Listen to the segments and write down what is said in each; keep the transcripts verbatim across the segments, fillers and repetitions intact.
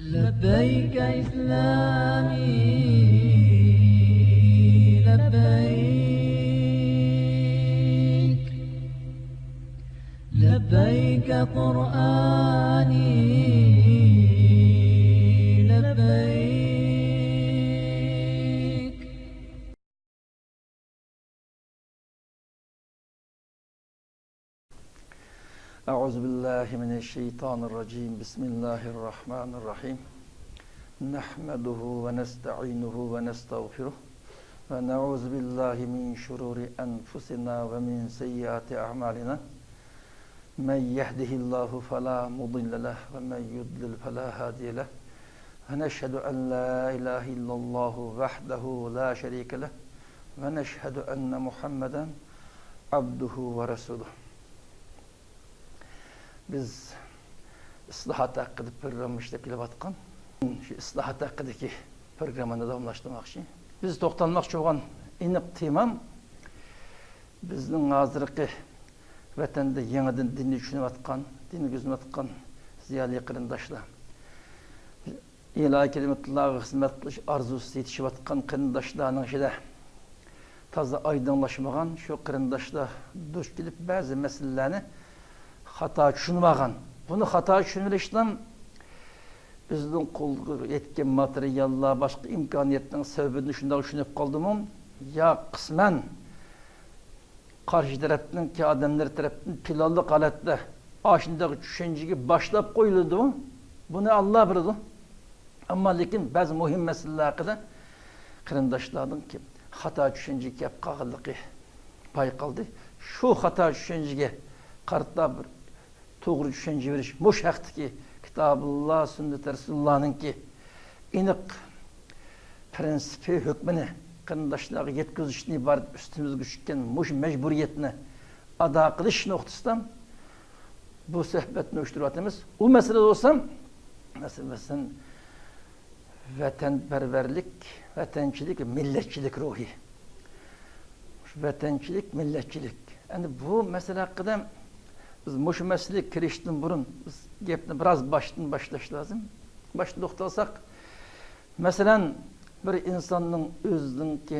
لبيك إسلامي لبيك، لبيك قرآني لبيك. أعوذ بالله من الشيطان الرجيم. بسم الله الرحمن الرحيم. نحمده ونستعينه ونستغفره، ونعوذ بالله من شرور أنفسنا ومن سيئات أعمالنا. من يهده الله فلا مضل له، ومن يضلل فلا هادي له. ونشهد أن لا إله إلا الله وحده لا شريك له، ونشهد أن محمدا عبده ورسوله. بىز ئىسلاھات ھەققىدە پروگرامما ئىشلەپ كېلىۋاتقان. شۇ ئىسلاھات ھەققىدىكى پروگراممىنى داۋاملاشتۇرماقچى. بىز توختالماقچى بولغان ئېنىق تېمام بىزنىڭ ھازىرقى ۋەتەندە يېڭىدىن دىننى چۈشىنىۋاتقان، دىننى كۆزلەۋاتقان زىيالىي قېرىنداشلار، ئىلاھىي كەلىمەتۇللاغا خىزمەت قىلىش ئارزۇسىدا يېتىشىۋاتقان قېرىنداشلارنىڭ ئىچىدە تازا ئايدىڭلاشمىغان شۇ قېرىنداشلار دۇچ كېلىپ، بەزى مەسىلىلەرنى خاتا چۈشىنىۋالغان. بۇنى خاتا چۈشىنىۋېلىشنىڭ ئۆزىنىڭ قولىغا يەتكەن ماتېرىياللار، باشقا ئىمكانىيەتنىڭ سەۋەبىدىن شۇنداق چۈشىنىپ قالدىمۇ، يا قىسمەن قارشى تەرەپنىڭكى ئادەملىرى تەرەپتىن پىلانلىق ھالەتتە ئاشۇنداق چۈشەنچىگە باشلاپ قويۇلىدۇ. بۇنى ئاللا بىلىدۇ. ئەمما لېكىن بەزى مۇھىم مەسىلىلەر ھەققىدە قېرىنداشلاردىن خاتا چۈشەنچىگە كەپ قالغانلىقى بايقالدى. شۇ خاتا چۈشەنچىگە قارىتا بىر توغرا چۈشەنچە بېرىش، مۇشۇ ھەقتىكى كىتابۇللا، سۈننىتى رەسۇلۇللانىڭكى ئېنىق پىرىنسىپى، ھۆكمىنى قېرىنداشلارغا يەتكۈزۈشتىن ئىبارەت ئۈستىمىزگە چۈشكەن مۇشۇ مەجبۇرىيەتنى ئادا قىلىش نۇقتىسىدا بۇ سۆھبەتنى ئۇيۇشتۇرۇۋاتىمىز. ئۇ مەسىلە بولسا، مەسىلەن، ۋەتەنپەرۋەرلىك، ۋەتەنچىلىك، مىللەتچىلىك روھى. ۋەتەنچىلىك، مىللەتچىلىك. ئەمدى بۇ مەسىلە ھەققىدە بىز مۇشۇ مەسىلىگە كىرىشتىن بۇرۇن بىز گەپنى بىراز باشتىن باشلاش لازىم. باشتىن توختالساق، مەسىلەن، بىر ئىنساننىڭ ئۆزىنىڭكى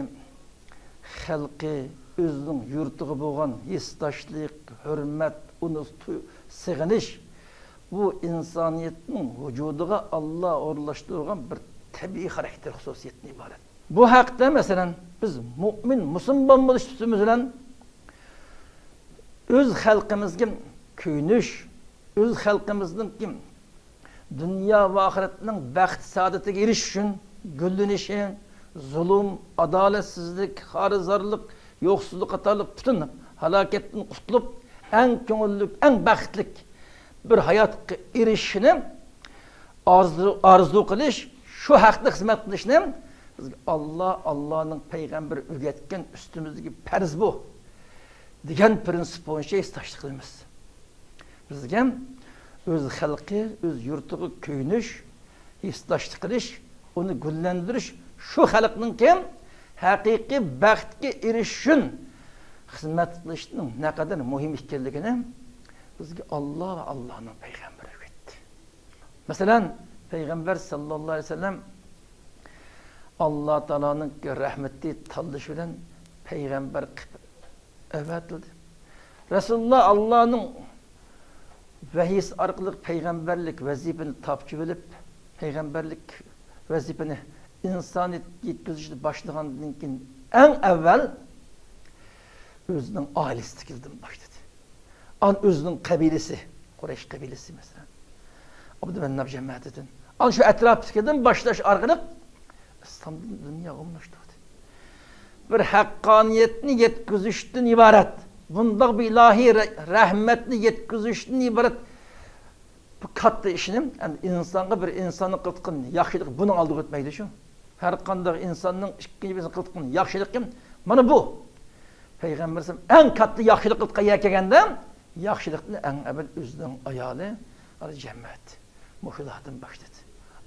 خەلقى، ئۆزىنىڭ يۇرتىغا بولغان ھېسداشلىق، ھۆرمەت، ئۇنى تۇي-، سېغىنىش، بۇ ئىنسانىيەتنىڭ ۋۇجۇدىغا ئاللا ئورۇنلاشتۇرغان بىر تەبىئىي خاراكتېر خۇسۇسىيەتتىن ئىبارەت. بۇ ھەقتە، مەسىلەن، بىز مۇئمىن، مۇسۇلمان بولۇش سۈپىتىمىز بىلەن ئۆز خەلقىمىزگە كۆيۈنۈش، ئۆز خەلقىمىزنىڭكى دۇنيا ۋە ئاخىرەتنىڭ بەخت-سائادىتىگە ئېرىشىش ئۈچۈن گۈللىنىشى، زۇلۇم، ئادالەتسىزلىك، خارىزارلىق، يوقسۇزلۇق قاتارلىق پۈتۈن ھالاكەتتىن قۇتۇلۇپ، ئەڭ كۆڭۈللۈك، ئەڭ بەختلىك بىر ھاياتقا ئېرىشىشىنى ئارزۇ، ئارزۇ قىلىش، شۇ ھەقتە خىزمەت قىلىشنى بىزگە ئاللا، ئاللانىڭ پەيغەمبىرى ئۆگەتكەن، ئۈستىمىزدىكى پەرز بۇ، دېگەن پىرىنسىپ بويىچە ھېسداشلىق قىلىمىز. بىزگە ئۆز خەلقى، ئۆز يۇرتىغا كۆيۈنۈش، ھېسداشلىق قىلىش، ئۇنى گۈللەندۈرۈش، شۇ خەلقنىڭكى ھەقىقىي بەختكە ئېرىشىش ئۈچۈن خىزمەت قىلىشنىڭ نەقەدەر مۇھىم ئىكەنلىكىنى بىزگە ئاللا ۋە ئاللانىڭ پەيغەمبىرى ئۆگەتتى. مەسىلەن، پەيغەمبەر ساللاللاھۇ ئەلەيھى ۋەسەللەم ئاللا تائالانىڭ رەھمىتى تاللىشى بىلەن پەيغەمبەر قىلىپ ئەۋەتىلدى. رەسۇلۇللا ئاللانىڭ ۋەھىيسى ئارقىلىق پەيغەمبەرلىك ۋەزىپىنى تاپشۇرۇۋېلىپ، پەيغەمبەرلىك ۋەزىپىنى ئىنسانىيەتكە يەتكۈزۈشنى باشلىغاندىن كېيىن، ئەڭ ئەۋۋەل ئۆزىنىڭ ئائىلىسىدىكىلەردىن باشلىدى. ئان ئۆزىنىڭ قەبىلىسى، قۇرەيش قەبىلىسى، مەسىلەن، ئابدۇمەنناپ جەمەتىدىن، ئان شۇ ئەتراپتىكىدىن باشلاش ئارقىلىق ئىسلام دىنى دۇنياغا ئومۇملاشتۇردى. بىر ھەققانىيەتنى يەتكۈزۈشتىن ئىبارەت، بۇنداق بىر ئىلاھىي رە-، رەھمەتنى يەتكۈزۈشتىن ئىبارەت بۇ كاتتا ئىشنى، ئەمدى ئىنسانغا، بىر ئىنساننىڭ قىلىدىغان ياخشىلىقى بۇنىڭ ئالدىغا ئۆتمەيدۇ شۇ. ھەر قانداق ئىنساننىڭ ئىككىنچى بىرسىنىڭ قىلىدىغان ياخشىلىقى مانا بۇ. پەيغەمبىرىمىز ئەڭ كاتتا ياخشىلىق قىلىدىغان يەرگە كەلگەندە، ياخشىلىقنى ئەڭ ئەۋۋەل ئۆزىنىڭ ئايالى، ئاندىن جەمەت، مۇشۇلاردىن باشلىدى.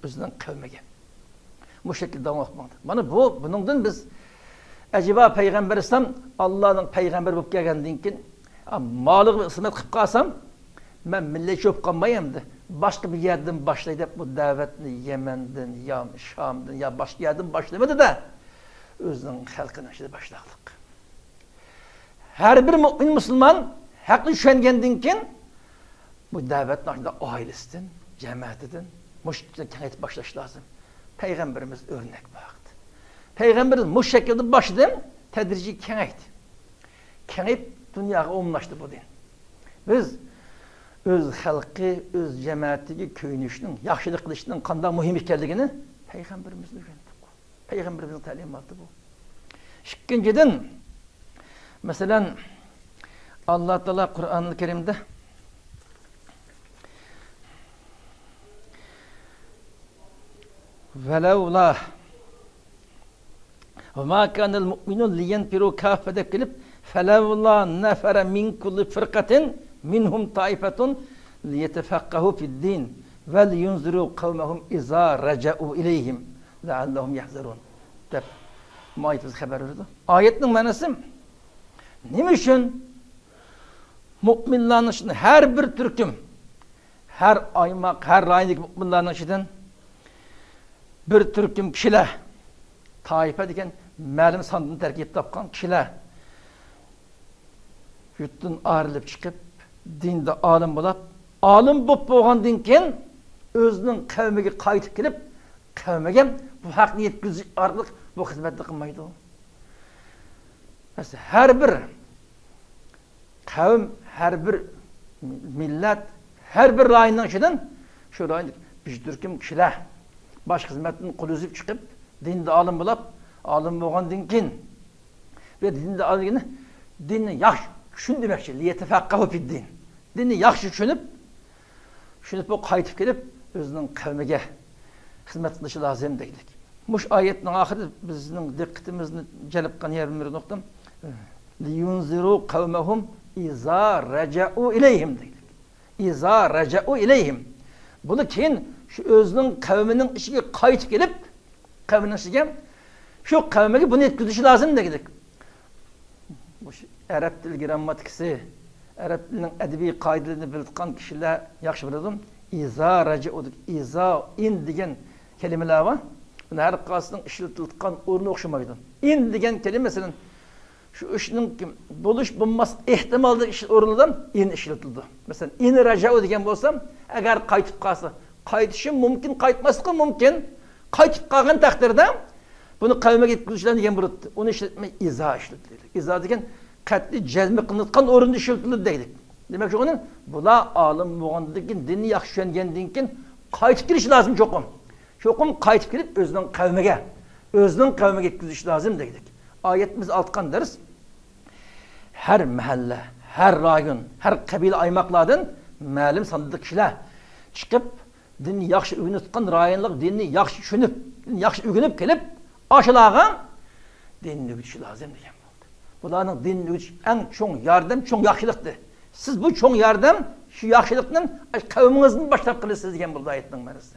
ئۆزىنىڭ قەۋمىگە. مۇشۇ شەكىلدە داۋام قىلىپ ماڭدى. مانا بۇ، بۇنىڭدىن بىز ئەجەبا پەيغەمبەر ئەلەيھىسسالام ئاللانىڭ پەيغەمبىرى بولۇپ كەلگەندىن كېيىن، ئا، مالىغا خىزمەت قىلىپ قالسام، مەن مىللەتچى بولۇپ قالماي ئەمدى. باشقا بىر يەردىن باشلاي دەپ بۇ دەۋەتنى يەمەندىن يا شامدىن يا باشقا يەردىن باشلىمىدى-دە، ئۆزىنىڭ خەلقىنىڭ ئىچىدە باشلاقلىق. ھەر بىر مۇئمىن مۇسۇلمان ھەقنى چۈشەنگەندىن كېيىن، بۇ دەۋەتنى ئاشۇنداق ئائىلىسىدىن، جەمەتىدىن، مۇشۇ كېڭەيتىپ باشلاش لازىم. پەيغەمبىرىمىز ئۆرنەك بۇ ھەقتە. پەيغەمبىرىمىز مۇشۇ شەكىلدە باشلىدى، تەدرىجىي كېڭەيتتى. كېڭىيىپ دۇنياغا ئومۇملاشتى بۇ دىن. بىز ئۆز خەلقى، ئۆز جەمەتىگە كۆيۈنۈشنىڭ، ياخشىلىق قىلىشنىڭ قانداق مۇھىم ئىكەنلىكىنى پەيغەمبىرىمىزدىن ئۆگەندۇق. پەيغەمبىرىمىزنىڭ تەلىماتى بۇ. ئىككىنچىدىن، مەسىلەن، ئاللا تائالا قۇرئانىل كەرىمدە ۋەلەۋلا ۋەما كانەل مۇئمىنۇن لىيەنفىرۇ كاففە دەپ كېلىپ، فەلەۋلا نەفەرە مىن كۇللى فىرقەتىن مىنھۇم تائىفەتۇن لىيەتەفەققەھۇ فىددىن ۋەليۇنزىرۇ قەۋمەھۇم ئىزا رەجەئۇ ئىلەيھىم لەئەللەھۇم يەھزەرۇن دەپ بۇ ئايىتىمىز خەۋەر بېرىدۇ. ئايەتنىڭ مەنىسى نېمە ئۈچۈن مۇئمىنلارنىڭ ئىچىدىن ھەر بىر تۈركۈم، ھەر ئايماق، ھەر رايوندىكى مۇئمىنلارنىڭ ئىچىدىن بىر تۈركۈم كىشىلەر، تائىپە دېگەن مەلۇم ساندىن تەركىب تاپقان كىشىلەر يۇرتتىن ئايرىلىپ چىقىپ، دىندا ئالىم بولاپ، ئالىم بولۇپ بولغاندىن كېيىن ئۆزىنىڭ قەۋمىگە قايتىپ كېلىپ، قەۋمىگە بۇ ھەقنى يەتكۈزۈش ئارقىلىق بۇ خىزمەتنى قىلمايدۇ. بەس، ھەر بىر قەۋم، ھەر بىر مىللەت، ھەر بىر رايوننىڭ ئىچىدىن شۇ رايوندىكى بىر تۈركۈم كىشىلەر باش خىزمەتتىن قول ئۈزۈپ چىقىپ، دىندا ئالىم بولاپ، ئالىم بولغاندىن كېيىن ۋە دىندا ئالىم دېگىنى دىننى ياخشى چۈشىنىدۇ دېمەكچى. لىيەتەفەققەھۇ فىددىن. دىننى ياخشى چۈشىنىپ، چۈشىنىپ، بۇ قايتىپ كېلىپ، ئۆزىنىڭ قەۋمىگە خىزمەت قىلىشى لازىم دېگۈدەك. مۇشۇ ئايەتنىڭ ئاخىرىدا بىزنىڭ دىققىتىمىزنى جەلپ قىلغان يەنە بىر نۇقتا، لىيۇنزىرۇ قەۋمەھۇم ئىزا رەجەئۇ ئىلەيھىم دېگۈدەك. ئىزا رەجەئۇ ئىلەيھىم. بۇنى كېيىن شۇ ئۆزىنىڭ قەۋمىنىڭ ئىچىگە قايتىپ كېلىپ، قەۋمىنىڭ ئىچىگە، شۇ قەۋمىگە بۇنى يەتكۈزۈشى لازىم دېگۈدەك. مۇشۇ ئەرەب تىل گىرامماتىكىسى، ئەرەب تىلىنىڭ ئەدەبىي قائىدىلىرىنى بىلىدىغان كىشىلەر ياخشى بىلىدۇ. ئىزا رەجەئۇ، ئىزا، ئىن دېگەن كەلىمىلەر بار. بۇنى ھەر قايسىنىڭ ئىشلىتىلىدىغان ئورنى ئوخشىمايدۇ. ئىن دېگەن كەلىمە، مەسىلەن، شۇ ئىشنىڭ بولۇش بولماسلىق ئېھتىمالىدىكى ئىش ئورنىدا ئىن ئىشلىتىلىدۇ. مەسىلەن، ئىن رەجەئۇ دېگەن بولسا، ئەگەر قايتىپ قالسا، قايتىشى مۇمكىن، قايتماسلىقى مۇمكىن. قايتىپ قالغان تەقدىردە بۇنى قەۋمىگە يەتكۈزۈشلەر دېگەن بولاتتى. ئۇنى ئىشلەتمەي، ئىزا ئىشلىتىلدى. ئىزا دېگەن قەتئىي جەزم قىلىنىدىغان ئورۇندا ئىشلىتىلدى دەيلى. دېمەك، شۇنى بۇلار ئالىم بولغاندىن كېيىن، دىننى ياخشى چۈشەنگەندىن كېيىن قايتىپ كېلىشى لازىم چوقۇم. چوقۇم قايتىپ كېلىپ ئۆزىنىڭ قەۋمىگە، ئۆزىنىڭ قەۋمىگە يەتكۈزۈشى لازىم دېگۈدەك. ئايەتىمىز ئالتقان دەرس. ھەر مەھەللە، ھەر رايون، ھەر قەبىلە ئايماقلاردىن مەلۇم ساندا كىشىلەر چىقىپ، دىننى ياخشى ئۆگىنىۋاتقان رايونلۇق دىننى ياخشى چۈشىنىپ، دىننى ياخشى ئۆگىنىپ كېلىپ، ئاشۇلارغا دىننى ئۆگىتىشى لازىم دېگەن بولدى. بۇلارنىڭ دىننى ئۆگىتىش ئەڭ چوڭ ياردەم، چوڭ ياخشىلىقتى. سىز بۇ چوڭ ياردەم، شۇ ياخشىلىقنى قەۋمىڭىزدىن باشلاپ قىلىسىز دېگەن بولدى ئايەتنىڭ مەنىسى.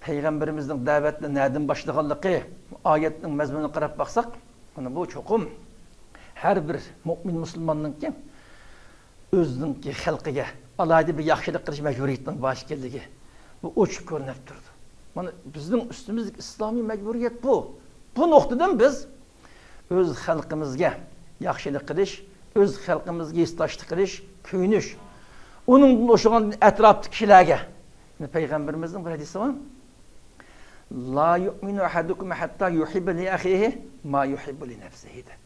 پەيغەمبىرىمىزنىڭ دەۋەتنى نەدىن باشلىغانلىقى، ئايەتنىڭ مەزمۇنىغا قاراپ باقساق، مانا بۇ چوقۇم ھەر بىر مۇئمىن مۇسۇلماننىڭكى ئۆزىنىڭكى خەلقىگە ئالاھىدە بىر ياخشىلىق قىلىش مەجبۇرىيىتىنىڭ بار ئىكەنلىكى بۇ ئوچۇق كۆرۈنۈپ تۇرىدۇ. مانا بىزنىڭ ئۈستىمىزدىكى ئىسلامىي مەجبۇرىيەت بۇ. بۇ نۇقتىدىن بىز ئۆز خەلقىمىزگە ياخشىلىق قىلىش، ئۆز خەلقىمىزگە ھېسداشلىق قىلىش، كۆيۈنۈش. ئۇنىڭدىن ئوشۇغان ئەتراپتىكى كىشىلەرگە. پەيغەمبىرىمىزنىڭ بىر ھەدىسى بار. لا يؤمن أحدكم حتى يحب لأخيه ما يحب لنفسه دەپ.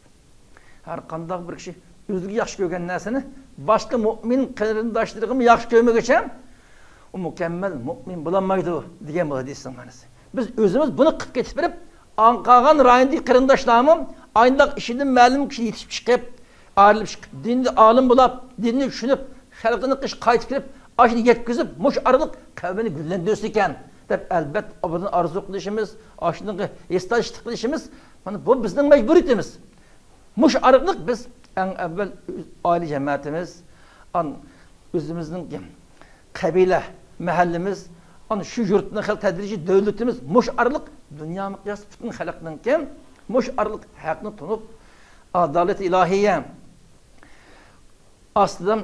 ھەر قانداق بىر كىشى ئۆزىگە ياخشى كۆرگەن نەرسىنى باشقا مۇئمىن قېرىنداشلىرىغىمۇ ياخشى كۆرمىگۈچە ئۇ مۇكەممەل مۇئمىن بولالمايدۇ دېگەن بۇ ھەدىسنىڭ مەنىسى. بىز ئۆزىمىز بۇنى قىلىپ كېتىپ بېرىپ، قالغان رايوندىكى قېرىنداشلارمۇ ئاينداق ئىشىدىن مەلۇم كىشى يېتىشىپ چىقىپ، ئايرىلىپ چىقىپ، دىندا ئالىم بولاپ، دىننى چۈشىنىپ، خەلقىنى قىش قايتىپ كېلىپ، ئاشۇنى يەتكۈزۈپ، مۇشۇ ئارىلىق قەۋمىنى گۈللەندۈرسىكەن دەپ، ئەلبەتتە، ئۇنىڭدىن ئارزۇ قىلىشىمىز، ئاشۇنىڭغا ھېسداشلىق قىلىشىمىز، مانا بۇ بىزنىڭ مەجبۇرىيىتىمىز. مۇشۇ ئارىلىق بىز ئەڭ ئەۋۋەل ئائىلە جەمەتىمىز، ئان-، ئۆزىمىزنىڭ قەبىلە، مەھەللىمىز، ئان شۇ يۇرتنىڭ خەلق تەدرىجىي دۆلىتىمىز، مۇشۇ ئارىلىق دۇنيا مىقياسى پۈتۈن خەلقنىڭكى، مۇشۇ ئارىلىق ھەقنى تونۇپ، ئادالەت ئىلاھىيە ئاستىدا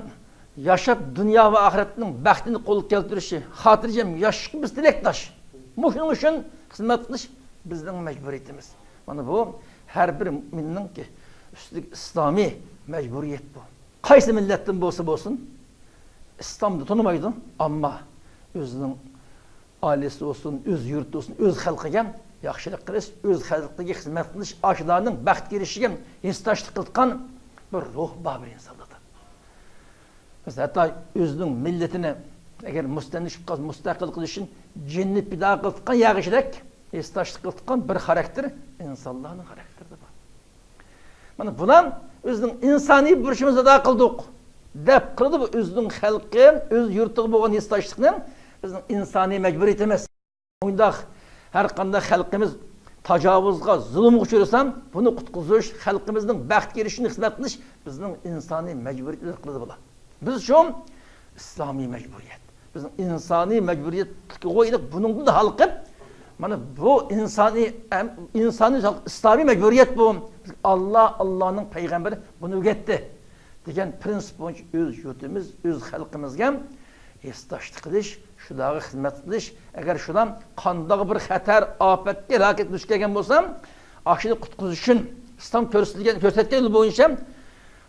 ياشاپ، دۇنيا ۋە ئاخىرەتنىڭ بەختىنى قولغا كەلتۈرۈشى، خاتىرجەم ياشاشقا بىز تىلەكداش. مۇشۇنىڭ ئۈچۈن خىزمەت قىلىش بىزنىڭ مەجبۇرىيىتىمىز. مانا بۇ ھەر بىر مۇئمىننىڭكى ئۈستىدىكى ئىسلامىي مەجبۇرىيەت بۇ. قايسى مىللەتتىن بولسا بولسۇن، ئىسلامنى تونۇمايدۇ، ئەمما ئۆزىنىڭ ئائىلىسى بولسۇن، ئۆز يۇرتى بولسۇن، ئۆز خەلقىگە ياخشىلىق قىلىش، ئۆز خەلقىگە خىزمەت قىلىش، ئاشۇلارنىڭ بەختكە ئېرىشىشىگە ھېسداشلىق قىلىدىغان بىر روھ بار بىر ئىنسانلاردا. مەسىلەن، ھەتتا ئۆزىنىڭ مىللىتىنى ئەگەر مۇستەملىكە قىلىپ قالسا، مۇستەقىل قىلىش ئۈچۈن جېنىنى پىدا قىلىدىغان ياغىچىدەك ھېسداشلىق قىلىدىغان بىر خاراكتېر ئىنسانلارنىڭ خاراكتېرىدە بار. مانا بۇلار ئۆزىنىڭ ئىنسانىي بۇرچىمىزنى ئادا قىلدۇق دەپ قىلىدۇ. بۇ ئۆزىنىڭ خەلقى، ئۆز يۇرتىغا بولغان ھېسداشلىقنى بىزنىڭ ئىنسانىي مەجبۇرىيىتىمىز. مۇنداق ھەر قانداق خەلقىمىز تاجاۋۇزغا، زۇلۇمغا ئۇچرىسا، بۇنى قۇتقۇزۇش، خەلقىمىزنىڭ بەختكە ئېرىشىشىنى خىزمەت قىلىش بىزنىڭ ئىنسانىي مەجبۇرىيىتىمىز قىلىدۇ بۇلار. بىز شۇ ئىسلامىي مەجبۇرىيەت. بىزنىڭ ئىنسانىي مەجبۇرىيەتكە قويۇلۇپ، بۇنىڭدىن ھالقىپ، مانا بۇ ئىنسانىي، ئەم-، ئىنسانىي، ئىسلامىي مەجبۇرىيەت بۇ. بىزگە ئاللا، ئاللانىڭ پەيغەمبىرى بۇنى ئۆگەتتى دېگەن پرىنسىپ بويىچە ئۆز يۇرتىمىز، ئۆز خەلقىمىزگە ھېسداشلىق قىلىش، شۇلارغا خىزمەت قىلىش، ئەگەر شۇلار قانداق بىر خەتەر، ئاپەتكە، ھالاكەتكە دۇچ كەلگەن بولسا، ئاشۇنى قۇتقۇزۇش ئۈچۈن ئىسلام كۆرسىتىلگەن، كۆرسەتكەن يول بويىچە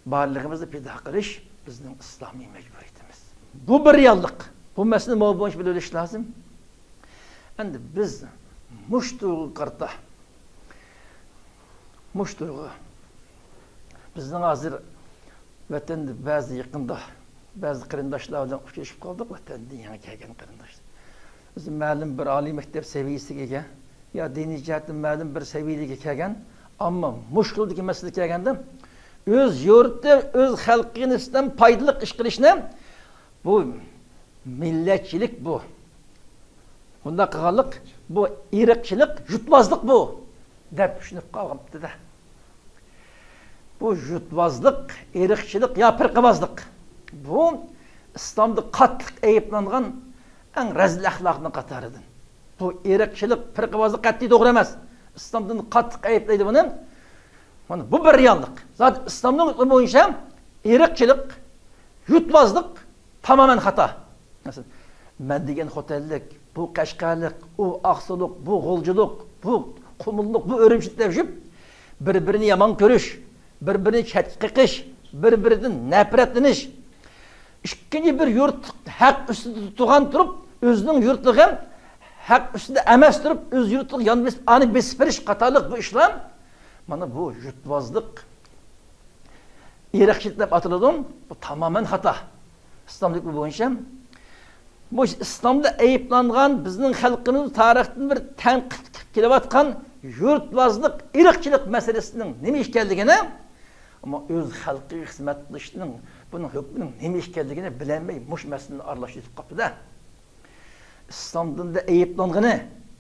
بارلىقىمىزنى پىدا قىلىش بىزنىڭ ئىسلامىي مەجبۇرىيىتىمىز. بۇ بىر رېئاللىق. بۇ مەسىلىنى ماۋۇ بويىچە بىلىۋېلىش لازىم. ئەمدى بىز مۇشۇ تۇيغۇغا قارىتا، مۇشۇ تۇيغۇ. بىزنىڭ ھازىر ۋەتەندە بەزى يېقىندا بەزى قېرىنداشلار بىلەن ئۇچرىشىپ قالدۇق، ۋەتەندىن يېڭى كەلگەن قېرىنداشلار. ئۆزى مەلۇم بىر ئالىي مەكتەپ سەۋىيەسىگە ئىگە، يا دىنىي جەھەتتىن مەلۇم بىر سەۋىيەگە كەلگەن، ئەمما مۇشۇ خىلدىكى مەسىلە كەلگەندە، ئۆز يۇرتى، ئۆز خەلقىگە نىسبەتەن پايدىلىق ئىش قىلىشنى، بۇ مىللەتچىلىك بۇ. بۇنداق قىلغانلىق، بۇ ئىرقچىلىق، يۇرتۋازلىق بۇ، دەپ چۈشىنىپ قالغانتى-دە. بۇ يۇرتۋازلىق، ئىرقچىلىق يا پىرقىۋازلىق. بۇ ئىسلامدا قاتتىق ئەيىبلەنگەن ئەڭ رەزىل ئەخلاقنىڭ قاتارىدىن. بۇ ئىرقچىلىق، پىرقىۋازلىق قەتئىي توغرا ئەمەس. ئىسلام دىنى قاتتىق ئەيىبلەيدۇ بۇنى. مانا بۇ بىر رېئاللىق. زادى ئىسلامنىڭ ھۆكمى بويىچە ئىرقچىلىق، يۇرتۋازلىق تامامەن خاتا. مەسىلەن، مەن دېگەن خوتەنلىك، بۇ قەشقەرلىك، ئۇ ئاقسۇلۇق، بۇ غۇلجىلىق، بۇ قۇمۇللۇق، بۇ ئۈرۈمچىلىك دەپ يۈرۈپ، بىر-بىرىنى يامان كۆرۈش، بىر-بىرىنى چەتكە قېقىش، بىر-بىرىدىن نەپرەتلىنىش، ئىككىنچى بىر يۇرت ھەق ئۈستىدە تۇرغان تۇرۇپ، ئۆزىنىڭ يۇرتىغا ھەق ئۈستىدە ئەمەس تۇرۇپ، ئۆز يۇرتىغا يان بېسىپ، ئانى بېسىپ بېرىش قاتارلىق بۇ ئىشلار، مانا بۇ يۇرتۋازلىق، ئىرقچىلىق دەپ ئاتىلىدۇ. بۇ تامامەن خاتا. ئىسلاملىق بويىچە بۇ ئىسلامدا ئەيىبلانغان، بىزنىڭ خەلقىمىز تارىختىن بىر تەنقىد قىلىپ كېلىۋاتقان يۇرتۋازلىق، ئىرقچىلىق مەسىلىسىنىڭ نېمە ئىكەنلىكىنى، ئەمما ئۆز خەلقىگە خىزمەت قىلىشنىڭ، بۇنىڭ ھۆكمىنىڭ نېمە ئىكەنلىكىنى بىلەلمەي، مۇشۇ مەسىلىنى ئارىلاشتۇرۇپ كېتىپ قاپتۇ-دە. ئىسلام دىنىدا ئەيىبلانغىنى،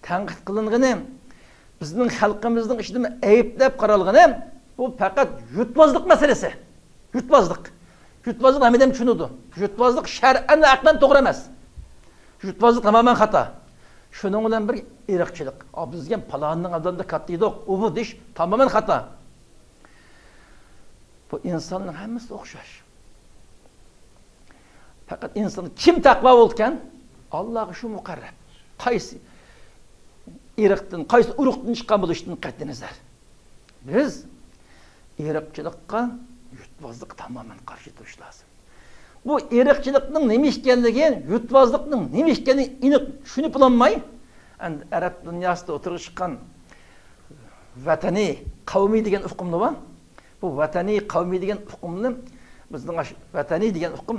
تەنقىد قىلىنغىنى، بىزنىڭ خەلقىمىزنىڭ ئىچىدىمۇ ئەيىب دەپ قارالغىنى، بۇ پەقەت يۇرتۋازلىق مەسىلىسى. يۇرتۋازلىق. يۇرتۋازلىقنى ھەممە ئادەم چۈشىنىدۇ. يۇرتۋازلىق شەرئەن ۋە ئەقلەن توغرا ئەمەس. يۇرتۋازلىق تامامەن خاتا. شۇنىڭ بىلەن بىر ئىرقچىلىق. «ئا، بىز دېگەن پالاننىڭ ئادىمىدا كاتتا ئىدۇق، ئۇ بۇ» دېيىش تامامەن خاتا. بۇ ئىنساننىڭ ھەممىسى ئوخشاش. پەقەت ئىنسان كىم تەقۋا بولىدىكەن؟ ئاللاغا شۇ مۇقەررەر. قايسى ئىرقتىن، قايسى ئۇرۇقتىن چىققان بولۇشىدىن قەتئىينەزەر، بىز ئىرقچىلىققا، يۇرتۋازلىققا تامامەن قارشى تۇرۇش لازىم. بۇ ئىرقچىلىقنىڭ نېمە ئىكەنلىكى، يۇرتۋازلىقنىڭ نېمە ئىكەنلىكىنى ئېنىق چۈشىنىپ بولالماي، ئەمدى ئەرەب دۇنياسىدا ئوتتۇرىغا چىققان ۋەتەنىي، قەۋمىي دېگەن ئۇقۇمنى بار. بۇ ۋەتەنىي، قەۋمىي دېگەن ئۇقۇمنى بىزنىڭ ئاش-، ۋەتەنىي دېگەن ئۇقۇم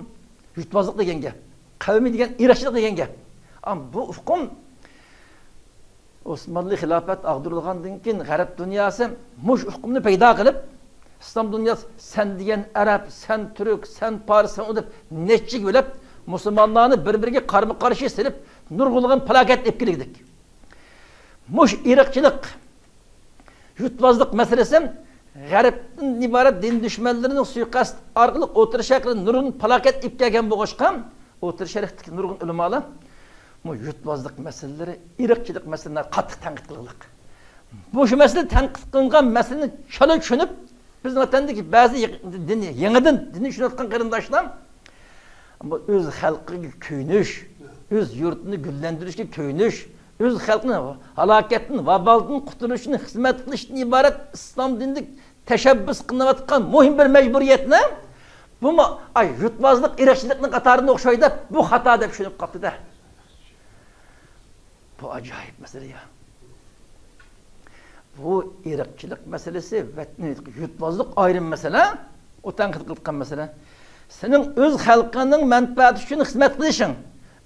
يۇرتۋازلىق دېگەن گەپ. قەۋمىي دېگەن ئىرقچىلىق دېگەن گەپ. ئەمما بۇ ئۇقۇم ئوسمانلى خىلاپەت ئاغدۇرۇلغاندىن كېيىن غەرب دۇنياسى مۇشۇ ئۇقۇمنى پەيدا قىلىپ، ئىسلام دۇنياسى سەن دېگەن ئەرەب، سەن تۈرك، سەن پارس، سەن ئۇ دەپ نەچچىگە بۆلۈپ، مۇسۇلمانلارنى بىر-بىرىگە قارمۇ-قارشى سېلىپ، نۇرغۇنلىغان پالاكەت ئېلىپ كەلگۈدەك. مۇشۇ ئىرقچىلىق، يۇرتۋازلىق مەسىلىسى غەربتىن ئىبارەت دىن دۈشمەنلىرىنىڭ سۇيىقەست ئارقىلىق ئوتتۇرا شەرققە نۇرغۇن پالاكەت ئېلىپ كەلگەن بولغاچقا، ئوتتۇرا شەرقتىكى نۇرغۇن ئۆلىمالار بۇ يۇرتۋازلىق مەسىلىلىرى، ئىرقچىلىق مەسىلىلىرىنى قاتتىق تەنقىد قىلغانلىق. مۇشۇ مەسىلە تەنقىد قىلىنغان مەسىلىنى چالا چۈشىنىپ، بىزنىڭ ۋەتەندىكى بەزى يېق-، دىننى يېڭىدىن دىننى چۈشىنىۋاتقان قېرىنداشلار بۇ ئۆز خەلقىگە كۆيۈنۈش، ئۆز يۇرتىنى گۈللەندۈرۈشكە كۆيۈنۈش، ئۆز خەلقىنى ھالاكەتتىن، ۋابالدىن قۇتۇلۇشىنى خىزمەت قىلىشتىن ئىبارەت ئىسلام دىنىدىكى تەشەببۇس قىلىنىۋاتقان مۇھىم بىر مەجبۇرىيەتنى، بۇمۇ، ئاي، يۇرتۋازلىق، ئىرقچىلىقنىڭ قاتارىدا ئوخشايدۇ، بۇ خاتا دەپ چۈشىنىپ قاپتۇ-دە. بۇ ئاجايىپ مەسىلە يا. بۇ ئىرقچىلىق مەسىلىسى، ۋەتەن يۇرتۋازلىق ئايرىم مەسىلە، ئۇ تەنقىد قىلىدىغان مەسىلە. سېنىڭ ئۆز خەلقىڭنىڭ مەنپەئەتى ئۈچۈن خىزمەت قىلىشىڭ،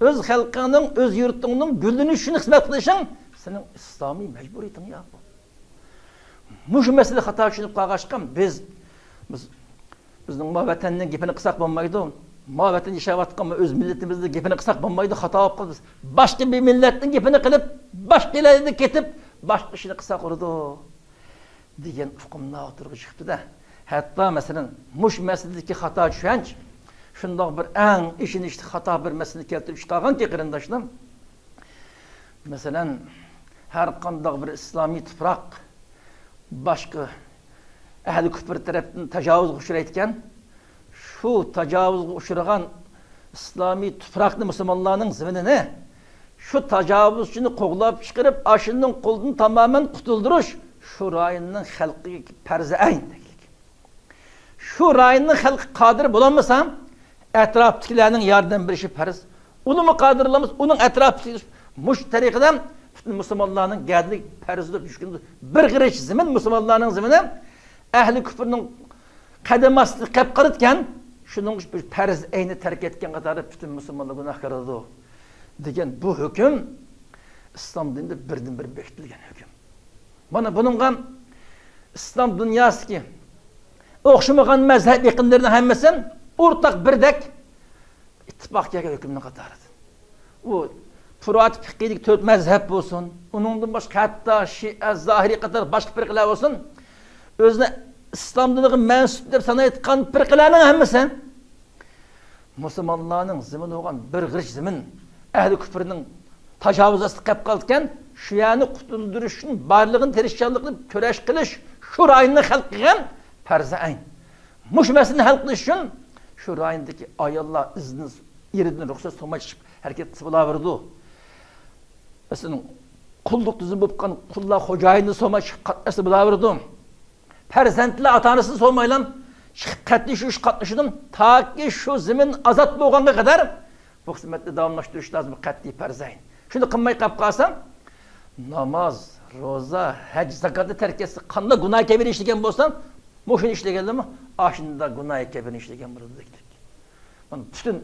ئۆز خەلقىڭنىڭ، ئۆز يۇرتۇڭنىڭ گۈللىنىشى ئۈچۈن خىزمەت قىلىشىڭ سېنىڭ ئىسلامىي مەجبۇرىيىتىڭ يا بۇ. مۇشۇ مەسىلىدە خاتا چۈشىنىپ قالغاچقا، بىز، بىز، بىزنىڭ ما ۋەتەننىڭ گېپىنى قىلساق بولمايدۇ. ما ۋەتەندە ياشاۋاتقان ما ئۆز مىللىتىمىزنىڭ گېپىنى قىلساق بولمايدۇ، خاتا بولۇپ قالىمىز. باشقا بىر مىللەتنىڭ گېپىنى قىلىپ، باشقا ئېللەرگە كېتىپ، باشقا ئىشنى قىلساق بولىدۇ، دېگەن ئۇقۇملار ئوتتۇرىغا چىقىپتۇ-دە. ھەتتا، مەسىلەن، مۇشۇ مەسىلىدىكى خاتا چۈشەنچ شۇنداق بىر ئەڭ ئېچىنىشلىق خاتا بىر مەسىلىنى كەلتۈرۈپ چىقارغانكى، قېرىنداشلار، مەسىلەن، ھەر قانداق بىر ئىسلامىي تۇپراق باشقا ئەھلى كۇپر تەرەپتىن تاجاۋۇزغا ئۇچرايدىكەن، شۇ تاجاۋۇزغا ئۇچرىغان ئىسلامىي تۇپراقنى، مۇسۇلمانلارنىڭ زېمىنىنى شۇ تاجاۋۇزچىنى قوغلاپ چىقىرىپ، ئاشۇنىڭ قولىدىن تامامەن قۇتۇلدۇرۇش شۇ رايوننىڭ خەلقىگە پەرزى ئەين. شۇ رايوننىڭ خەلقى قادىر بولالمىسا، ئەتراپتىكىلەرنىڭ ياردەم بېرىشى پەرز. ئۇنىمۇ قادىر بولالمىسا، ئۇنىڭ ئەتراپىدىكى، مۇشۇ تەرىقىدە پۈتۈن مۇسۇلمانلارنىڭ گەدىنىگە پەرز بولۇپ چۈشكىنى، بىر غېرىچ زېمىن، مۇسۇلمانلارنىڭ زېمىنى، ئەھلى كۇفرنىڭ قەدەم ئاستىدا قېلىپ قالىدىكەن، شۇنىڭ بىر پەرز ئەينى تەرك ئەتكەن قاتاردا پۈتۈن مۇسۇلمانلار گۇناھكار بولىدۇ، دېگەن بۇ ھۆكۈم ئىسلام دىنىدا بىردىنبىر بېكىتىلگەن ھۆكۈم. مانا بۇنىڭغا ئىسلام دۇنياسىدىكى ئوخشىمىغان مەزھەپ ئېقىملىرىنىڭ ھەممىسى ئورتاق بىردەك ئىتتىپاق كەلگەن ھۆكۈمنىڭ قاتارىدا. ئۇ پۇرات پىقىدىكى تۆت مەزھەپ بولسۇن، ئۇنىڭدىن باشقا ھەتتا شىئە، زاھىرىي قاتارلىق باشقا پىرقىلەر بولسۇن، ئۆزىنى ئىسلام دىنىغا مەنسۇپ دەپ سانايدىغان پىرقىلەرنىڭ ھەممىسى مۇسۇلمانلارنىڭ زېمىنى بولغان بىر غېرىچ زېمىن ئەھلى كۇفرنىڭ تاجاۋۇزى ئاستىدا قېلىپ قالىدىكەن، شۇ يەرنى قۇتۇلدۇرۇش ئۈچۈن بارلىقىنى تىرىشچانلىق قىلىپ كۈرەش قىلىش شۇ رايوننىڭ خەلقىگە پەرزى ئەين. مۇشۇ مەسىلىنى ھەل قىلىش ئۈچۈن شۇ رايوندىكى ئاياللار ئىزنى، ئېرىدىن رۇخسەت سورىماي چىقىپ ھەرىكەت قىلسا بولاۋېرىدۇ. مەسىلەن، قۇللۇق تۈزۈم بولۇپ قالغان قۇللار خوجايىنىنى سورىماي چىقىپ قاتناشسا بولاۋېرىدۇ. پەرزەنتلەر ئاتا-ئانىسىنى سورىمايلا چىقىپ قەتئىي شۇ ئىشقا قاتنىشىدۇ. تاكى شۇ زېمىن ئازاد بولغانغا قەدەر بۇ خىزمەتنى داۋاملاشتۇرۇش لازىم، قەتئىي پەرزەين. شۇنى قىلماي قېلىپ قالسا، ناماز، روزا، ھەج، زاكاتنى تەرك ئەتسە، قانداق گۇناھى كەبىرە ئىشلىگەن بولسا، مۇشۇنى ئىشلىگەنلىرىمۇ ئاشۇنداق گۇناھى كەبىرە ئىشلىگەن بولىدۇ دېدۇق. مانا پۈتۈن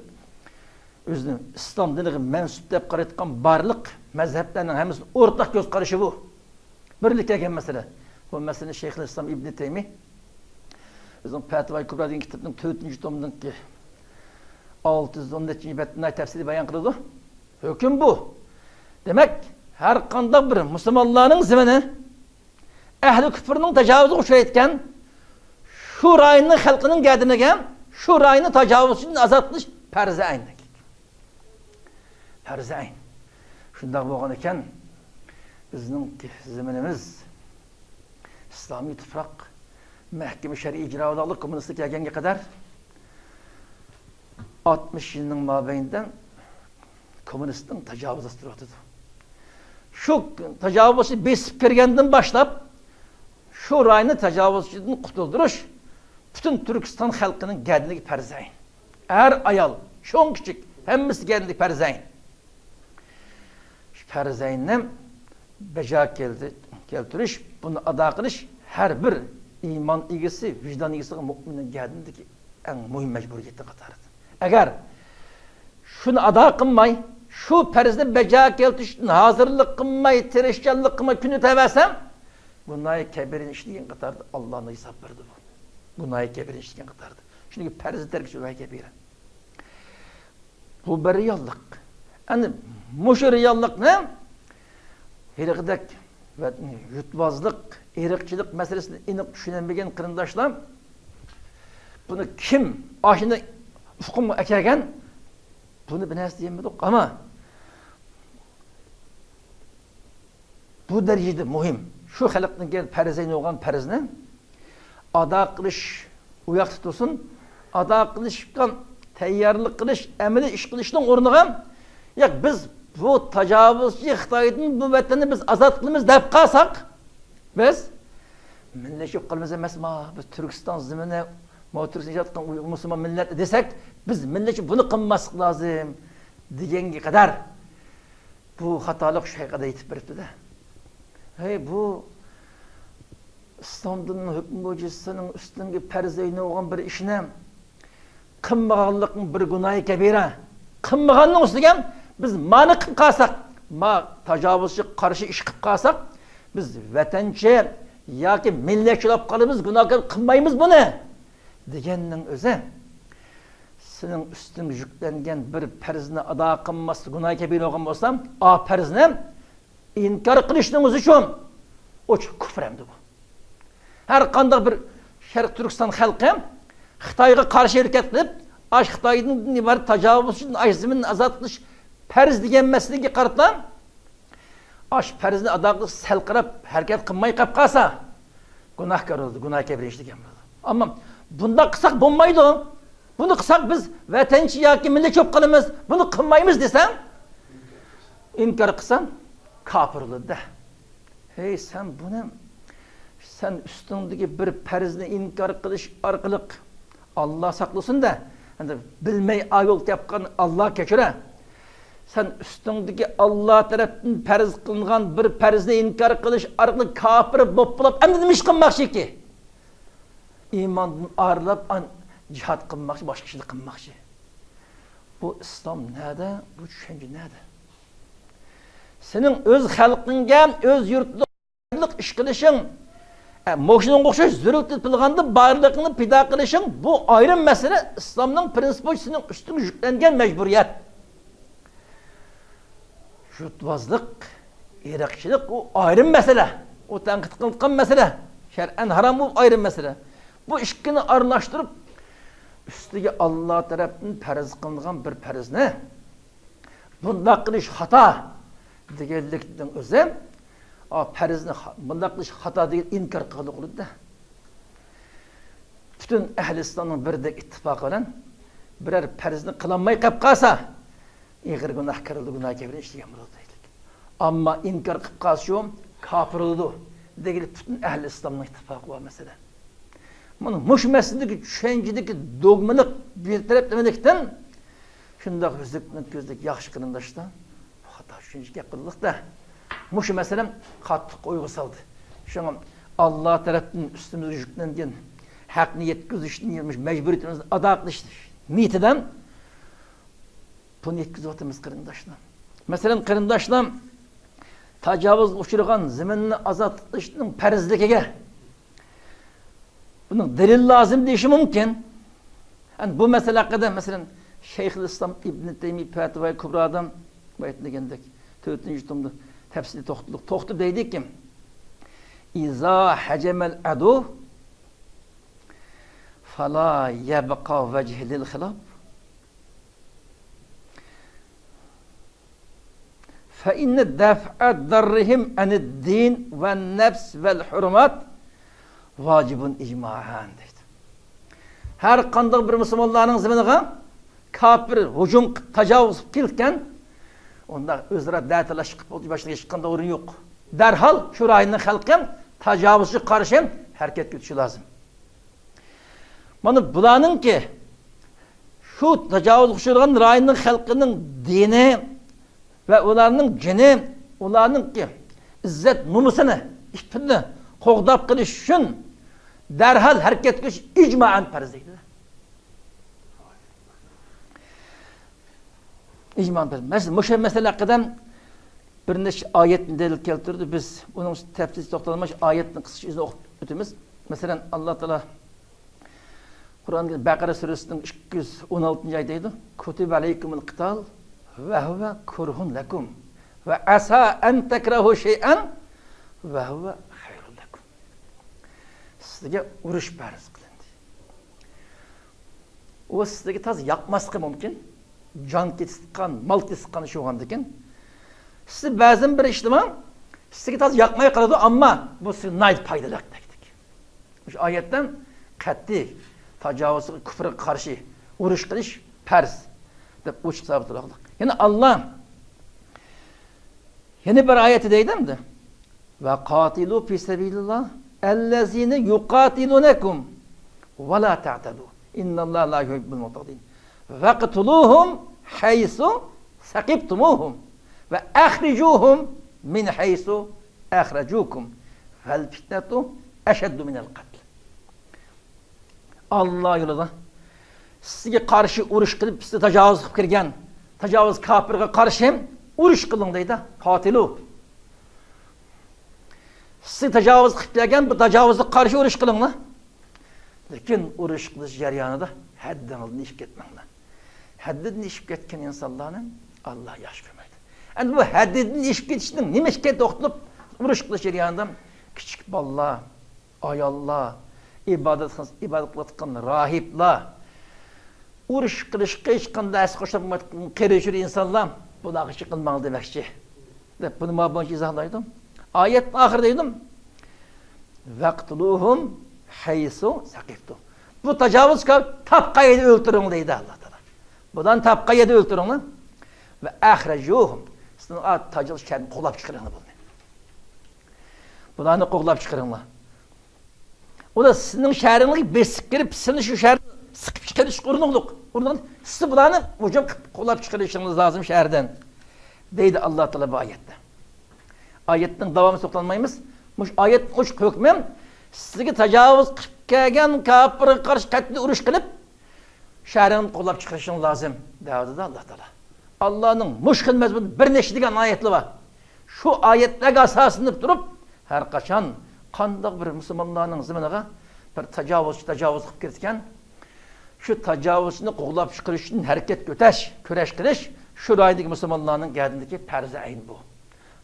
ئۆزىنى ئىسلام دىنىغا مەنسۇپ دەپ قارايدىغان بارلىق مەزھەپلەرنىڭ ھەممىسىنىڭ ئورتاق كۆز قارىشى بۇ. بىرلىككە كەلگەن مەسىلە. بۇ مەسىلىنى شەيخۇل ئىسلام ئىبنى تەيمىي ئۆزىنىڭ پەتىۋاي كۇبرا دېگەن كىتابىنىڭ تۆتىنچى تومىنىڭكى ئالتە يۈز ئون نەچچىنچى بەتتە ناھايىتى تەپسىلىي بايان قىلىدۇ. ھۆكۈم بۇ. دېمەك، ھەر قانداق بىر مۇسۇلمانلارنىڭ زېمىنى ئەھلى كۇفرنىڭ تاجاۋۇزىغا ئۇچرايدىكەن، شۇ رايوننىڭ خەلقىنىڭ گەدىنىگە شۇ رايوننى تاجاۋۇزچىدىن ئازاد قىلىش پەرزى ئەين. پەرزى ئەين. شۇنداق بولغان ئىكەن، بىزنىڭ زېمىنىمىز ئىسلامىي تۇپراق، مەھكىمە شەرئىي ئىجرا بولاقلىق كوممۇنىستلىق كەلگەنگە قەدەر ئاتمىش يىلنىڭ مابەينىدە كوممۇنىستنىڭ تاجاۋۇزى ئاستىدا تۇرۇۋاتىدۇ. شۇ تاجاۋۇزچى بېسىپ كىرگەندىن باشلاپ، شۇ رايوننى تاجاۋۇزچىدىن قۇتۇلدۇرۇش پۈتۈن تۈركىستان خەلقىنىڭ گەدىنىگە پەرزەين. ئەر، ئايال، چوڭ، كىچىك، ھەممىسى گەدىنىگە پەرزەين. شۇ پەرزەيننى بەجا كەلتۈرۈش، بۇنى ئادا قىلىش ھەر بىر ئىمان ئىگىسى، ۋىجدان ئىگىسىغا مۇئمىننىڭ گەدىنىدىكى ئەڭ مۇھىم مەجبۇرىيەتنىڭ قاتارىدا. ئەگەر شۇنى ئادا قىلماي، شۇ پەرزنى بەجا كەلتۈرۈشتىن ھازىرلىق قىلماي، تىرىشچانلىق قىلماي كۈن ئۆتەۋەرسە، گۇناھى كەبىرىنى ئىشلىگەن قاتاردا ئاللانىڭ ھېساب بېرىدۇ بۇ. گۇناھى كەبىرىنى ئىشلىگەن قاتاردا. چۈنكى پەرزى تەرك گۇناھى كەبىرە. بۇ بىر رېئاللىق. ئەنە مۇشۇ رېئاللىقنى ھېلىقىدەك ۋەتەن يۇرتۋازلىق، ئىرقچىلىق مەسىلىسىنى ئېنىق چۈشىنەلمىگەن قېرىنداشلار، بۇنى كىم ئاشۇنى ئۇقۇمغا ئەكەلگەن، بۇنى بىر نەرسە دېيەلمىدۇق. ئەمما بۇ دەرىجىدە مۇھىم. شۇ خەلقنىڭ كەل پەرزەينى بولغان پەرزنى ئادا قىلىش ئۇ ياقتا تۇرسۇن، ئادا قىلىشقا تەييارلىق قىلىش، ئەمەلىي ئىش قىلىشنىڭ ئورنىغا، ياق، بىز بۇ تاجاۋۇزچى خىتايدىن بۇ ۋەتەننى بىز ئازاد قىلىمىز دەپ قالساق، بىز مىللەتچى بولۇپ قالىمىز ئەمەسما؟ بىز تۈركىستان زېمىنى، ماۋۇ تۈركىستان ئىجاد قىلغان ئۇيغۇر مۇسۇلمان مىللەت دېسەك، بىز مىللەتچى بۇنى قىلماسلىق لازىم دېگەنگە قەدەر بۇ خاتالىق شۇ ھەققىدە يېتىپ بېرىپتۇ-دە. ھەي، بۇ ئىسلام دىنىنىڭ ھۆكمى بويىچە سېنىڭ ئۈستۈڭگە پەرز ئەينى بولغان بىر ئىشنى قىلمىغانلىقنىڭ بىر گۇناھى كەبىرە. قىلمىغاننىڭ ئۈستىگە بىز مانى قىلىپ قالساق، ما تاجاۋۇزچىغا قارشى ئىش قىلىپ قالساق، بىز ۋەتەنچى ياكى مىللەتچى بولۇپ قالىمىز، گۇناھكار قىلمايمىز بۇنى دېگەننىڭ ئۆزى، سېنىڭ ئۈستۈڭگە يۈكلەنگەن بىر پەرزنى ئادا قىلماسلىق گۇناھى كەبىرە بولغان بولسا، ئا پەرزنى ئىنكار قىلىشنىڭ ئۆزى شۇ ئوچۇق كۇفر ئەمدى بۇ. ھەر قانداق بىر شەرقىي تۈركىستان خەلقى خىتايغا قارشى ھەرىكەت قىلىپ، ئاش خىتايدىن ئىبارەت تاجاۋۇزچىدىن ئاش زېمىننى ئازاد قىلىش پەرز دېگەن مەسىلىگە قارىتا، ئاش پەرزنى ئادا قىلىش سەل قاراپ ھەرىكەت قىلماي قېلىپ قالسا، گۇناھكار بولىدۇ، گۇناھ كەبىرە ئىش دېگەن بولىدۇ. ئەمما بۇنداق قىلساق بولمايدۇ. بۇنى قىلساق بىز ۋەتەنچى ياكى مىللەتچى بولۇپ قالىمىز. بۇنى قىلمايمىز دېسەڭ، ئىنكار قىلساڭ، كاپىر بولىدۇ-دە. ھەي، سەن بۇنى، سەن ئۈستۈڭدىكى بىر پەرزنى ئىنكار قىلىش ئارقىلىق، ئاللا ساقلىسۇن-دە، ئەمدى بىلمەي ئايول تەپقان ئاللا كەچۈرە. سەن ئۈستۈڭدىكى ئاللا تەرەپتىن پەرز قىلىنغان بىر پەرزنى ئىنكار قىلىش ئارقىلىق كاپىر بولۇپ بولۇپ، ئەمدى نېمە ئىش قىلماقچىكى؟ ئىماندىن ئايرىلىپ، ئان-، جىھاد قىلماقچى، باشقا ئىشنى قىلماقچى. بۇ ئىسلام نەدە؟ بۇ چۈشەنچە نەدە؟ سېنىڭ ئۆز خەلقىڭگە، ئۆز يۇرتىدا ئىش قىلىشىڭ، ئە، مۇشۇنىڭغا ئوخشاش زۆرۈرىيەت تېپىلغاندا بارلىقىڭنى پىدا قىلىشىڭ، بۇ ئايرىم مەسىلە. ئىسلامنىڭ پرىنسىپى بويىچە سېنىڭ ئۈستۈڭگە يۈكلەنگەن مەجبۇرىيەت. يۇرتۋازلىق، ئىرقچىلىق، ئۇ ئايرىم مەسىلە. ئۇ تەنقىد قىلىنغان مەسىلە. شەرئەن ھارام، ئۇ ئايرىم مەسىلە. بۇ ئىككىنى ئارىلاشتۇرۇپ، ئۈستىگە ئاللا تەرەپتىن پەرز قىلىنغان بىر پەرزنى بۇنداق قىلىش خاتا دېگەنلىكنىڭ ئۆزى، ئا، پەرزنى خا-، بۇنداق قىلىش خاتا دېگەن ئىنكار قىلغانلىق بولىدۇ-دە. پۈتۈن ئەھلى ئىسلامنىڭ بىردەك ئىتتىپاقى بىلەن بىرەر پەرزنى قىلالماي قېلىپ قالسا، ئېغىر گۇناھكار بولىدۇ، گۇناھ كەبىرە ئىشلىگەن بولىدۇ دەيدۇ. ئەمما ئىنكار قىلىپ قالسا شۇ كاپىر بولىدۇ دېگىلى پۈتۈن ئەھلى ئىسلامنىڭ ئىتتىپاقى بار مەسىلە. مانا مۇشۇ مەسىلىدىكى چۈشەنچىدىكى دوگمىلىق، بىر تەرەپلىمىلىكتىن شۇنداق ئۈزۈك كۆزلۈك ياخشى قېرىنداشلار، بۇ خاتا چۈشەنچە گەپ قىلدۇق-دە. مۇشۇ مەسىلەم قاتتىق ئويغا سالدى. شۇڭا ئاللا تەرەپتىن ئۈستىمىزگە يۈكلەنگەن ھەقنى يەتكۈزۈشنى، مەجبۇرىيىتىمىزنى ئادا قىلىش نىيىتىدىن بۇنى يەتكۈزۈۋاتىمىز، قېرىنداشلار. مەسىلەن، قېرىنداشلار، تاجاۋۇزغا ئۇچرىغان زېمىننى ئازاد قىلىشنىڭ پەرزلىكىگە بۇنىڭ دەلىل لازىم دېيىشى مۇمكىن. ئەنە بۇ مەسىلە ھەققىدە، مەسىلەن، شەيخۇل ئىسلام ئىبن تەيمىيە پەتىۋاي كۇبرادا بايىتىن دېگەندەك، تۆتىنچى تومدا تەپسىلىي توختىلىپ، توختىلىپ دەيدىكى، «ئىزا ھەجەمەل ئەدۇ فالا يەبقا ۋەجھى لىل خىلاپ.» فَإِنَّ دَفْعَ ضَرِّهِمْ عَنِ الدِّينِ وَالنَّفْسِ وَالْحُرُمَاتِ وَاجِبٌ إِجْمَاعًا دەيدۇ. ھەر قانداق بىر مۇسۇلمانلارنىڭ زېمىنىغا كاپىر ھۇجۇم قىلىپ، تاجاۋۇز قىلىپ كېلىدىكەن، ئۇنداق ئۆزئارا دەتالاش قىلىپ بولۇش، باشقا ھېچقانداق ئورۇن يوق. دەرھال شۇ رايوننىڭ خەلقى تاجاۋۇزچىغا قارشى ھەرىكەتكە ئۆتۈشى لازىم. مانا بۇلارنىڭكى، شۇ تاجاۋۇزغا ئۇچرىغان رايوننىڭ خەلقىنىڭ دىنى ۋە ئۇلارنىڭ جېنى، ئۇلارنىڭكى ئىززەت نومۇسىنى، ئىپپىتىنى قوغداپ قېلىش ئۈچۈن دەرھال ھەرىكەتكە كېلىش ئىجمائەن پەرز دەيدۇ. ئىجمائەن پەرز. مەسىلەن، مۇشۇ مەسىلە ھەققىدە بىر نەچچە ئايەتنى دەلىل كەلتۈردى. بىز ئۇنىڭ تەپسىلىگە توختالماي، ئايەتنى قىسقىچە ئۆزىنى ئوقۇپ ئۆتىمىز. مەسىلەن، ئاللا تائالا قۇرئان بەقەرە سۈرىسىنىڭ ئىككى يۈز ئون ئالتىنچى ئايەت دەيدۇ، «كۇتىبە ئەلەيكۇمۇل قىتال ۋە ھۇۋە كۇرھۇن لەكۇم ۋە ئەسا ئەن تەكرەھۇ شەيئەن ۋە ھۇۋە خەيرۇن لەكۇم.» سىزگە ئۇرۇش پەرز قىلىندى. ئۇ سىزگە تازا ياقماسلىقى مۇمكىن. جان كېتىدىغان، مال كېتىدىغان ئىش بولغاندىكىن، سىزگە بەزى بىر ئىشلىمە سىزگە تازا ياقماي قالىدۇ، ئەمما بۇ سىزگە ناھايىتى پايدىلىق دېگەندەك. مۇشۇ ئايەتتىن قەتئىي تاجاۋۇزغا، كۇفرغا قارشى ئۇرۇش قىلىش پەرز دەپ ئوچۇق سابىت قىلىۋالدۇق. يەنە ئاللا يەنە بىر ئايەتتە دەيدۇ ئەمدى، ۋە قاتىلۇ فى سەبىلىللا ئەللەزىنە يۇقاتىلۇنەكۇم ۋە لا تەتەدۇ ئىننەللاھە لا يۇھىببۇل مۇتەدىن ۋەقتۇلۇھۇم ھەيسۇ سەقىفتۇمۇھۇم ۋە ئەخرىجۇھۇم مىن ھەيسۇ ئەخرەجۇكۇم ۋەل فىتنەتۇ ئەشەددۇ مىنەل قەتل. ئاللا يولىدا سىزگە قارشى ئۇرۇش قىلىپ، سىزگە تاجاۋۇز قىلىپ كىرگەن تاجاۋۇز كاپىرغا قارشى ئۇرۇش قىلىڭ دەيدۇ. قاتىلۇ. سىزگە تاجاۋۇز قىلىپ كەلگەن بۇ تاجاۋۇزغا قارشى ئۇرۇش قىلىڭلار. لېكىن ئۇرۇش قىلىش جەريانىدا ھەددىڭىزدىن ئېشىپ كەتمەڭلار. ھەددىدىن ئېشىپ كەتكەن ئىنسانلارنى ئاللا ياخشى كۆرمەيدۇ. ئەمدى بۇ ھەددىدىن ئېشىپ كېتىشنىڭ نېمە ئىكەنلىكىگە توختىلىپ، ئۇرۇش قىلىش جەريانىدا كىچىك بالىلار، ئاياللار، ئىبادەت، ئىبادەت قىلىۋاتقان راھىبلار، ئۇرۇش قىلىشقا ھېچقانداق ھەسسە قوشۇلمايدىغان قېرى-چۈرە ئىنسانلار، بۇلارغا ئىش قىلماڭ دېمەكچى، دەپ بۇنى مانا بۇنچە ئىزاھلايدۇ. ئايەتنىڭ ئاخىرىدا دېدىم، ۋەقتۇلۇھۇم ھەيسۇ سەقىفتۇ. بۇ تاجاۋۇزكار تاپقان يەردە ئۆلتۈرۈڭ دەيدۇ ئاللا تائالا. بۇلارنى تاپقان يەردە ئۆلتۈرۈڭلار. ۋە ئەخرەجۇھۇم. سىزنىڭ تاجاۋۇز شەھىرىنى قوغلاپ چىقىرىڭلار بۇلارنى. بۇلارنى قوغلاپ چىقىرىڭلار. ئۇلار سىزنىڭ شەھىرىڭلارغا بېسىپ كىرىپ، سىزنى شۇ شەھەردىن سىقىپ چىقىرىشقا ئۇرۇنۇقلۇق. ئۇرۇنۇقلۇق. سىز بۇلارنى ھۇجۇم قىلىپ قوغلاپ چىقىرىشىڭىز لازىم شەھەردىن. دەيدۇ ئاللا تائالا بۇ ئايەتتە. ئايەتنىڭ داۋامىغا توختالمايمىز. مۇشۇ ئايەتنىڭ ئوچۇق ھۆكمى، سىزگە تاجاۋۇز قىلىپ كەلگەن كاپىرغا قارشى قەتئىي ئۇرۇش قىلىپ، شەھىرىڭنى قوغلاپ چىقىرىشىڭ لازىم، دەۋاتىدۇ ئاللا تائالا. ئاللانىڭ مۇشۇ خىل مەزمۇندا بىر نەچچە دېگەن ئايەتلىرى بار. شۇ ئايەتلەرگە ئاساسلىنىپ تۇرۇپ، ھەر قاچان قانداق بىر مۇسۇلمانلارنىڭ زېمىنىغا بىر تاجاۋۇزچى تاجاۋۇز قىلىپ كىرىدىكەن، شۇ تاجاۋۇزچىنى قوغلاپ چىقىرىش ئۈچۈن ھەرىكەتكە ئۆتەش، كۈرەش قىلىش شۇ رايوندىكى مۇسۇلمانلارنىڭ گەدىنىدىكى پەرزى ئەين بۇ.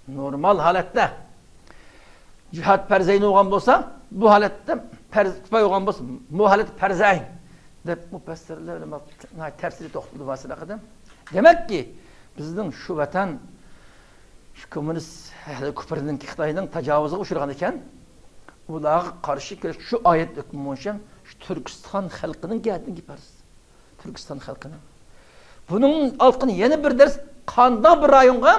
نورمال ھالەتتە جىھاد پەرزەينى بولغان بولسا، بۇ ھالەتتە پەرز كىپايە بولغان بولسا، بۇ ھالەتتە پەرزەين دەپ مۇپەسسىرلەر، ئۆلىمالار ناھايىتى تەپسىلىي توختىلىپ مەسىلە ھەققىدە. دېمەككى، بىزنىڭ شۇ ۋەتەن، شۇ كوممۇنىست ئەھلى كۇپرنىڭكى، خىتاينىڭ تاجاۋۇزىغا ئۇچرىغان ئىكەن، ئۇلارغا قارشى كۈرەش شۇ ئايەت ھۆكمى بويىچە شۇ تۈركىستان خەلقىنىڭ گەدىنىگە پەرز. تۈركىستان خەلقىنىڭ. بۇنىڭ ئالدىن يەنە بىر دەرس، قانداق بىر رايونغا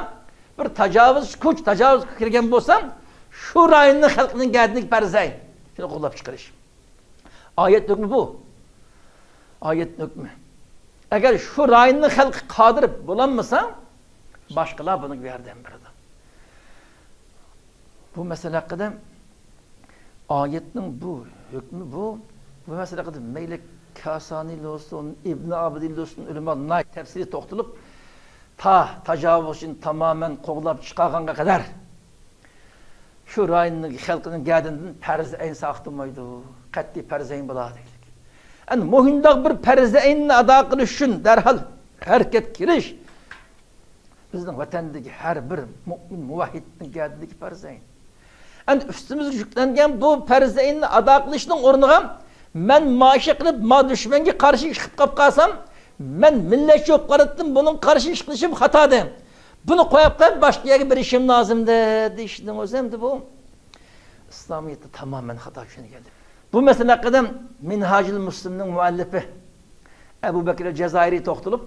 بىر تاجاۋۇز، كۈچ تاجاۋۇز كىرگەن بولسا، شۇ رايوننىڭ خەلقىنىڭ گەدىنىگە پەرزەي، شۇنى قوغلاپ چىقىرىش. ئايەت ھۆكمى بۇ. ئايەت ھۆكمى. ئەگەر شۇ رايوننىڭ خەلقى قادىر بولالمىسا، باشقىلار بۇنىڭغا ياردەم بېرىدۇ. بۇ مەسىلە ھەققىدە ئايەتنىڭ بۇ ھۆكمى بۇ، بۇ مەسىلە ھەققىدە مەيلى كاسانىيلا بولسۇن، ئىبن ئابىدىنلا بولسۇن، ئۆلىما ناھايىتى تەپسىلىي توختىلىپ، تا تاجاۋۇزچىنى تامامەن قوغلاپ چىقارغانغا قەدەر شۇ رايوننىڭ خەلقىنىڭ گەدىنىدىن پەرزى ئەين ساقىت بولمايدۇ. قەتئىي پەرزى ئەين بولار دېگەن. ئەنە مۇشۇنداق بىر پەرزى ئەيننى ئادا قىلىش ئۈچۈن دەرھال ھەرىكەتكە كىرىش بىزنىڭ ۋەتەندىكى ھەر بىر مۇئمىن، مۇۋەھھىدنىڭ گەدىنىدىكى پەرزى ئەين. ئەنە ئۈستىمىزگە يۈكلەنگەن بۇ پەرزى ئەيننى ئادا قىلىشنىڭ ئورنىغا، مەن مانا شۇ قىلىپ، ما دۈشمەنگە قارشى ئىش قىلىپ قاپ قالسام، مەن مىللەتچى بولۇپ قالاتتىم، بۇنىڭغا قارشى ئىش قىلىشىم خاتادى. بۇنى قويۇپ قويۇپ، باشقا يەرگە بېرىشىم لازىمدى، دېيىشنىڭ ئۆزى ئەمدى بۇ ئىسلامىيەتتە تامامەن خاتا چۈشەنگەن. بۇ مەسىلە ھەققىدە مىنھاجۇل مۇسلىمنىڭ مۇئەللىپى ئەبۇ بەكرى جەزائىرى توختىلىپ،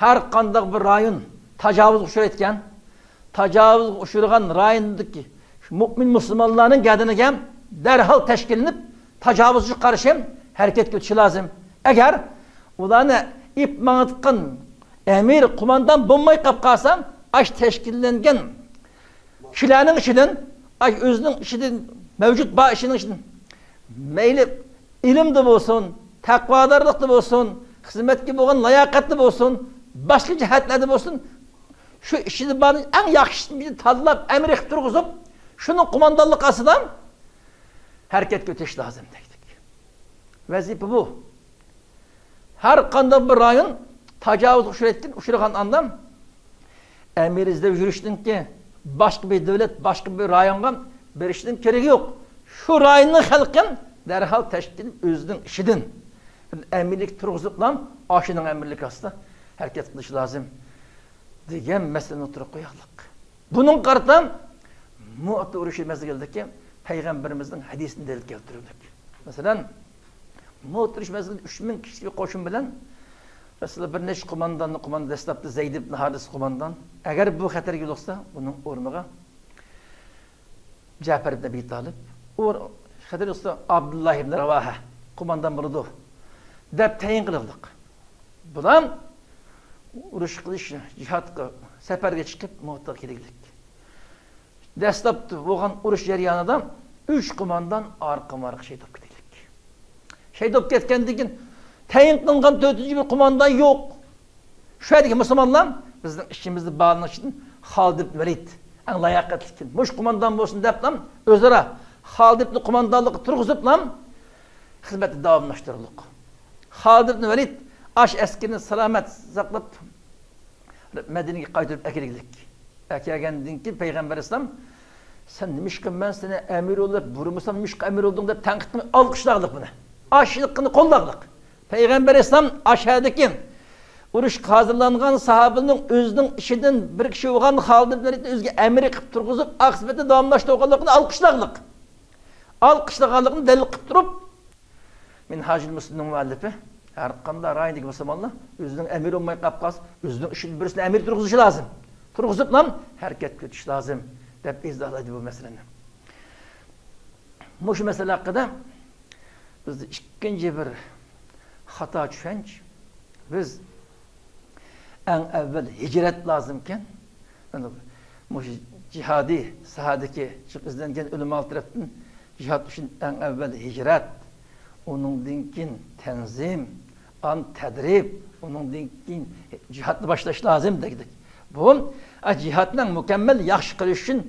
ھەر قانداق بىر رايون تاجاۋۇزغا ئۇچرايدىكەن، تاجاۋۇزغا ئۇچرىغان رايوندىكى مۇئمىن مۇسۇلمانلارنىڭ گەدىنىگە دەرھال تەشكىللىنىپ، تاجاۋۇزغا قارشى ھەرىكەتكە ئۆتۈشى لازىم. ئەگەر ئۇلارنى ئېلىپ ماڭىدىغان ئەمىر، قوماندان بولماي قاپ قالسا، ئاش تەشكىللەنگەن كىشىلەرنىڭ ئىچىدىن، ئاش ئۆزىنىڭ ئىچىدىن مەۋجۇت بار ئىشىنىڭ ئىچىدىن مەيلى ئىلىمدە بولسۇن، تەقۋادارلىقتا بولسۇن، خىزمەتكە بولغان لاياقەتتە بولسۇن، باشقا جەھەتلەردە بولسۇن، شۇ ئىچىدە بارنى ئەڭ ياخشىسىنى تاللاپ، ئەمىر قىلىپ تۇرغۇزۇپ، شۇنىڭ قوماندانلىقى ئاستىدا ھەرىكەتكە ئۆتۈش لازىم دېدۇق. ۋەزىپە بۇ. ھەر قانداق بىر رايون تاجاۋۇزغا ئۇچرايدىكەن، ئۇچرىغان ئاندا ئەمىر ئىزدەپ يۈرۈشنىڭكى، باشقا بىر دۆلەت، باشقا بىر رايونغا بېرىشنىڭ كېرىكى يوق. شۇ رايوننىڭ خەلقى دەرھال تەشكىللىنىپ، ئۆزىنىڭ ئىچىدىن ئەمىرلىك تۇرغۇزۇپلا، ئاشۇنىڭ ئەمىرلىكى ئاستىدا ھەرىكەت قىلىشى لازىم دېگەن مەسىلىنى ئوتتۇرىغا قويارلىق. بۇنىڭغا قارىتا مۇئتە ئۇرۇشى مەزگىلىدىكى پەيغەمبىرىمىزنىڭ ھەدىسىنى دەلىل كەلتۈرۈلدى. مەسىلەن، مۇئتە ئۇرۇشى مەزگىلىدە ئۈچ مىڭ كىشىلىك قوشۇن بىلەن مەسىلەن، بىر نەچچە قومانداننى، قوماندان، دەسلەپتە زەيد ئىبن ھارىس قوماندان، ئەگەر بۇ خەتەرگە يولۇقسا، بۇنىڭ ئورنىغا جەپەر ئىبن ئەبى تالىپ، ئۇ خەتەرگە يولۇقسا، ئابدۇللا ئىبن راۋاھە قوماندان بولىدۇ، دەپ تەيىن قىلىغلىق. بۇلار ئۇرۇش قىلىش، جىھادقا، سەپەرگە چىقىپ، مۇتىغا كېلىگلىك. دەسلەپتە بولغان ئۇرۇش جەريانىدا ئۈچ قوماندان ئارقىمۇ ئارقا شېھىت بولۇپ كېتىگلىك. شېھىت بولۇپ كەتكەندىن كېيىن، تەيىن قىلىنغان تۆتىنچى بىر قوماندان يوق. شۇ يەردىكى مۇسۇلمانلار بىزنىڭ ئىچىمىزدە بارنىڭ ئىچىدىن خالىد ئىبن ۋەلىد ئەڭ لاياقەتلىك، مۇشۇ قوماندان بولسۇن دەپلا ئۆزئارا خالىد ئىبنى قوماندانلىققا تۇرغۇزۇپلا خىزمەتنى داۋاملاشتۇرۇلۇق. خالىد ئىبنى ۋەلىد ئاش ئەسكىرىنى سالامەت ساقلاپ، مەدىنىگە قايتۇرۇپ ئەكىرگىلىك. ئەكەلگەندىن كېيىن پەيغەمبەر ئەلەيھىسسالام، سەن نېمىشقا مەن سېنى ئەمىر بولۇپ بۇيرۇمىسام، نېمىشقا ئەمىر بولدۇڭ دەپ تەنقىد قىلماي ئالقىشلاغلىق بۇنى. ئاشلىقىنى قوللاغلىق. پەيغەمبەر ئەلەيھىسسالام ئاشەدىكى ئۇرۇشقا ھازىرلانغان ساھابىنىڭ ئۆزىنىڭ ئىچىدىن بىر كىشى بولغان خالىد ئىبن ۋەلىدنى ئۆزىگە ئەمىر قىلىپ تۇرغۇزۇپ، ئاقىۋەتنى داۋاملاشتۇرغانلىقىنى ئالقىشلاغلىق. ئالقىشلىغانلىقىنى دەلىل قىلىپ تۇرۇپ، مىنھاجۇل مۇسلىمنىڭ مۇئەللىپى، ھەر قانداق رايوندىكى مۇسۇلمانلار ئۆزىنىڭ ئەمىرى بولماي قاپ قالسا، ئۆزىنىڭ ئىچىدىن بىرسىنى ئەمىر تۇرغۇزۇشى لازىم. تۇرغۇزۇپلا ھەرىكەتكە ئۆتۈش لازىم، دەپ ئىزاھلايدۇ بۇ مەسىلىنى. مۇشۇ مەسىلە ھەققىدە بىزدە ئىككىنچى بىر خاتا چۈشەنچە، بىز ئەڭ ئەۋۋەل ھىجرەت لازىمكەن. مۇشۇ جىھادىي ساھەدىكى جىق ئىزدەنگەن ئۆلىمالار تەرەپتىن جىھاد ئۈچۈن ئەڭ ئەۋۋەل ھىجرەت، ئۇنىڭدىن كېيىن تەنزىم، ئان تەدرىب، ئۇنىڭدىن كېيىن جىھادنى باشلاش لازىم دېدۇق. بۇ، ئە، جىھادنىڭ مۇكەممەل ياخشى قىلىش ئۈچۈن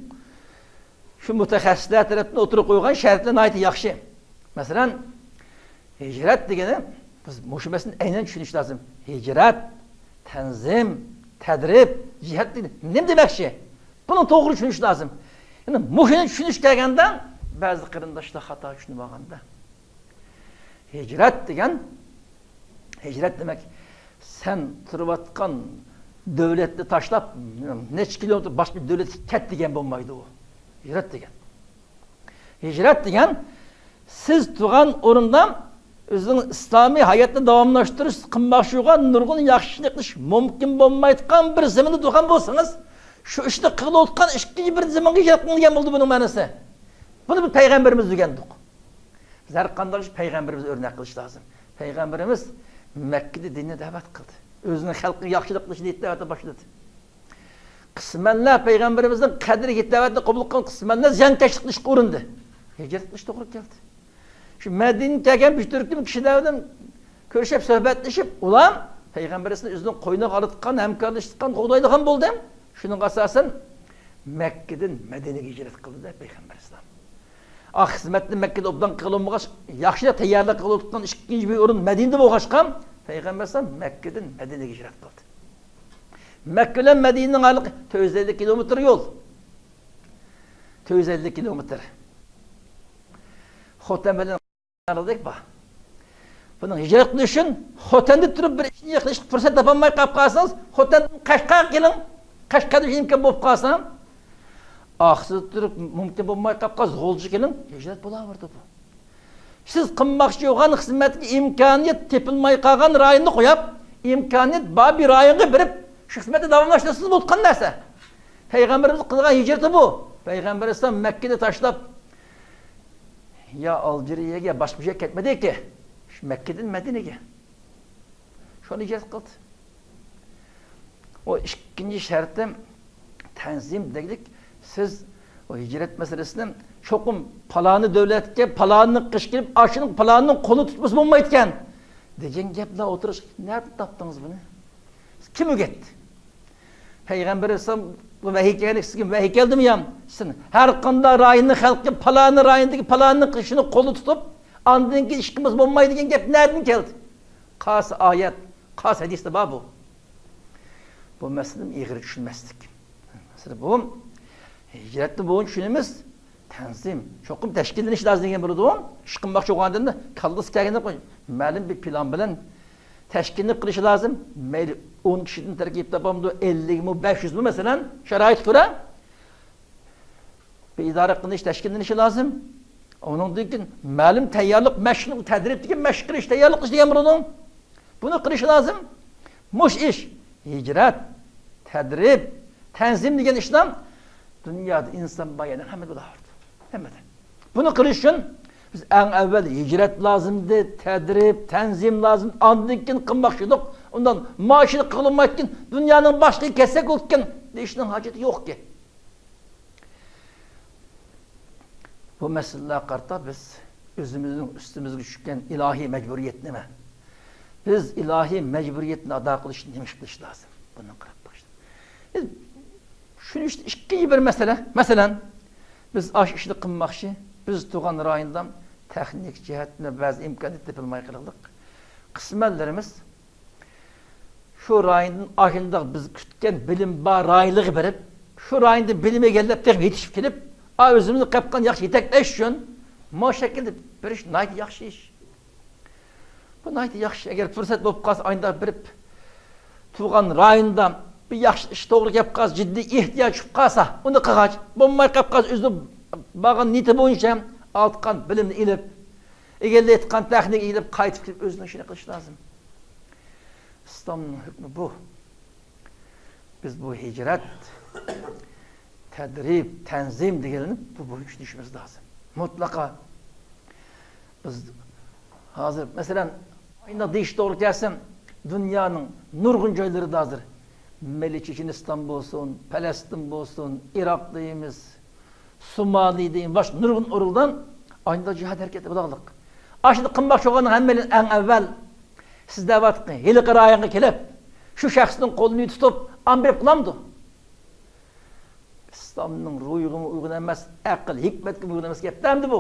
شۇ مۇتەخەسسىسلەر تەرەپتىن ئوتتۇرىغا قويغان شەرتلەر ناھايىتى ياخشى. مەسىلەن، ھىجرەت دېگىنى، بىز مۇشۇ مەسىلىنى ئەينەن چۈشىنىش لازىم. ھىجرەت، تەنزىم، تەدرىب، جىھاد دېگىنى نېمە دېمەكچى؟ بۇنى توغرا چۈشىنىش لازىم. يەنى مۇشۇنى چۈشىنىش كەلگەندە، بەزى قېرىنداشلار خاتا چۈشىنىپ ئالغاندا، ھىجرەت دېگەن، ھىجرەت دېمەك، سەن تۇرۇۋاتقان دۆلەتنى تاشلاپ، نەچچە كىلومېتىر باشقا بىر دۆلەتكە كەت دېگەن بولمايدۇ ئۇ. ھىجرەت دېگەن. ھىجرەت دېگەن، سىز تۇرغان ئورۇندا ئۆزىڭىز ئىسلامىي ھاياتنى داۋاملاشتۇرۇش قىلماقچى بولغان نۇرغۇن ياخشى ئىشنى قىلىش مۇمكىن بولمايدىغان بىر زېمىندا تۇرغان بولسىڭىز، شۇ ئىشنى قىلىۋاتقان ئىككىنچى بىر زېمىنغا ھىجرەت قىلىڭ دېگەن بولدى بۇنىڭ مەنىسى. بۇنى بىز پەيغەمبىرىمىز دېگەنىدۇق. بىز ھەر قانداق ئىش پەيغەمبىرىمىزنى ئۆرنەك قىلىش لازىم. پەيغەمبىرىمىز مەككىدە دىننى دەۋەت قىلدى. ئۆزىنىڭ خەلقىگە ياخشىلىق قىلىشنى دەۋەتنى باشلىدى. قىسمەنلا پەيغەمبىرىمىزنىڭ قەدرىگە يېتىپ دەۋەتنى قوبۇل قىلغان قىسمەنلا زىيانكەشلىك قىلىشقا ئۇرۇندى. ھىجرەت قىلىش توغرا كەلدى. شۇ مەدىنىگە كەلگەن بىر تۈركۈم كىشىلەر بىلەن كۆرۈشۈپ، سۆھبەتلىشىپ، ئۇلار پەيغەمبەر ئەلەيھىسسالام ئۆزىنىڭ قوينىغا ئالىدىغان، ھەمكارلىشىدىغان، قوغدايدىغان بولدى. شۇنىڭغا ئاساسەن، مەككىدىن مەدىنىگە ھىجرەت قىلدى دەپ پەيغەمبەر ئەلەيھىسسالام. ئا، خىزمەتنى مەككىدە ئوبدان قىلالمىغاچ، ياخشىراق تەييارلىق قىلىۋاتقان ئىككىنچى بىر ئورۇن مەدىنىدە بولغاچقا، پەيغەمبەر ئەلەيھىسسالام مەككىدىن مەدىنىگە ھىجرەت قىلدى. مەككە بىلەن مەدىنىنىڭ ئارىلىقى تۆت يۈز ئەللىك كىلومېتىر يول. تۆت يۈز ئەللىك كىلومېتىر. خوتەن بىلەن ئارىلىق بار. بۇنىڭ ھىجرەت قىلىش ئۈچۈن خوتەندە تۇرۇپ بىر ئىشنى قىلىشقا پۇرسەت تاپالماي قاپ قالسىڭىز، خوتەندىن قەشقەرگە كېلىڭ. قەشقەردە ئىمكان بولۇپ قالسا، ئاقسۇدا تۇرۇپ مۇمكىن بولماي قاپ قالسا، غۇلجىغا كېلىڭ. ھىجرەت بولاۋېرىدۇ بۇ. سىز قىلماقچى بولغان خىزمەتكە ئىمكانىيەت تېپىلماي قالغان رايوننى قويۇپ، ئىمكانىيەت بار بىر رايونغا بېرىپ، شۇ خىزمەتنى داۋاملاشتۇرسىڭىز بولىدىغان نەرسە. پەيغەمبىرىمىز قىلغان ھىجرىتى بۇ. پەيغەمبىر ئەلەيھىسسالام مەككىنى تاشلاپ، يا ئالجىرىيەگە، باشقا بىر يەرگە كەتمىدىكى، شۇ مەككىدىن مەدىنىگە. شۇنى ھىجرەت قىلدى. ئۇ ئىككىنچى شەرتى تەنزىم دېگۈدەك، سىز ئۇ ھىجرەت مەسىلىسىنى چوقۇم پالانى دۆلەتكە، پالانىنىڭ قېشىغا كېلىپ، ئاشۇنىڭ پالانىنىڭ قولىنى تۇتمىسا بولمايدىكەن دېگەن گەپلەر ئوتتۇرىغا چىقىپ، نەدىن تاپتىڭىز بۇنى؟ كىم ئۆگەتتى؟ پەيغەمبەر ئەلەيھىسسالام بۇ ۋەھىي كەلگەندە سىزگە ۋەھىي كەلدىمۇ يا؟ سىز ھەر قانداق رايوننىڭ خەلقى پالانى رايوندىكى پالانىنىڭ قېشىنى قولىدا تۇتۇپ، ئاندىن كېيىن ئىش قىلمىسا بولمايدۇ دېگەن گەپ نەدىن كەلدى؟ قايسى ئايەت، قايسى ھەدىستە بار بۇ؟ بۇ مەسىلىنى ئېغىر چۈشەنمەسلىك. مەسىلەن، بۇ ھىجرەتنى بۇ چۈشىنىمىز، تەنزىم، چوقۇم تەشكىللىنىش لازىم دېگەن بولىدۇ. ئىش قىلماقچى بولغاندىن كاللىسى كەلگەندە قوي، مەلۇم بىر پىلان بىلەن تەشكىللىك قىلىشى لازىم. مەيلى ئون كىشىدىن تەركىب تاپامدۇ، ئەللىكمۇ، بەش يۈزمۇ، مەسىلەن، شارائىتقا كۆرە بىر ئىدارە قىلىش، تەشكىللىنىشى لازىم. ئۇنىڭدىن كېيىن مەلۇم تەييارلىق، مەشىق، تەدرىب دېگەن مەشىق قىلىش، تەييارلىق قىلىش دېگەن بولىدۇ. بۇنى قىلىشى لازىم. مۇشۇ ئىش، ھىجرەت، تەدرىب، تەنزىم دېگەن ئىشلار دۇنيادا ئىنسان بار يەرنىڭ ھەممىدە بولاۋېرىدۇ. ھەممىدە. بۇنى قىلىش ئۈچۈن بىز ئەڭ ئەۋۋەل ھىجرەت لازىمدى، تەدرىب، تەنزىم لازىم، ئاندىن كېيىن قىلماقچىدۇق. ئۇندىن ماشىنا قىلمايدىكەن، دۇنيانىڭ باشلىقى كەتسەك بولىدىكەن دېيىشنىڭ ھاجىتى يوقكەن. بۇ مەسىلىلەرگە قارىتا بىز ئۆزىمىزنىڭ ئۈستىمىزگە چۈشكەن ئىلاھىي مەجبۇرىيەت نېمە؟ بىز ئىلاھىي مەجبۇرىيەتنى ئادا قىلىش نېمە ئىش قىلىش لازىم؟ بۇنى قاراپ بېقىش. شۇنىڭ ئۈچۈن ئىككىنچى بىر مەسىلە، مەسىلەن، بىز ئاشۇ ئىشنى قىلماقچى، بىز تۇرغان رايوندا تېخنىك جەھەتتىن بەزى ئىمكانىيەت تېپىلماي قالدۇق. قىسمەنلىرىمىز شۇ رايوندىن ئاشۇنداق بىز كۈتكەن بىلىم بار رايونلارغا بېرىپ، شۇ رايوندا بىلىم ئىگىلەپ تېخى يېتىشىپ كېلىپ، ئا، ئۆزىمىزنى قاپقان ياخشى يېتەكلەش ئۈچۈن مۇشۇ شەكىلدە بېرىش ناھايىتى ياخشى ئىش. بۇ ناھايىتى ياخشى. ئەگەر پۇرسەت بولۇپ قالسا، ئاينىدا بېرىپ تۇغان رايوندا بىر ياخشى ئىش توغرا كەپ قالسا، جىددىي ئېھتىياج چۈشۈپ قالسا، ئۇنى قىلغاچ، بولماي قاپ قالسا، ئۆزىنىڭ بارغان نىيىتى بويىچە ئالتقان بىلىمنى ئېلىپ، ئىگىلەيدىغان تېخنىكا ئېلىپ، قايتىپ كېلىپ ئۆزىنىڭ ئىشىنى قىلىش لازىم. ئىسلامنىڭ ھۆكمى بۇ. بىز بۇ ھىجرەت، تەدرىب، تەنزىم دېگەنلەرنى بۇ بويىچە چۈشىنىشىمىز لازىم. مۇتلەقا بىز ھازىر، مەسىلەن، ئاينا دېيىش توغرا كەلسە، دۇنيانىڭ نۇرغۇن جايلىرىدا ھازىر، مەيلى چېچېنىستان بولسۇن، پەلەستىن بولسۇن، ئىراق دەيمىز، سومالى دەيمىز، باشقا نۇرغۇن ئورۇندا ئاينا جىھاد ھەرىكىتى بولغانلىق. ئاشۇنى قىلماقچى بولغاننىڭ ھەممىدىن ئەڭ ئەۋۋەل سىز دەۋاتقان ھېلىقى رايونغا كېلىپ، شۇ شەخسنىڭ قولىنى تۇتۇپ، ئامبېپ قىلامدۇ؟ ئىسلامنىڭ روھىغىمۇ ئۇيغۇن ئەمەس، ئەقىل، ھېكمەتكىمۇ ئۇيغۇن ئەمەس گەپتە ئەمدى بۇ.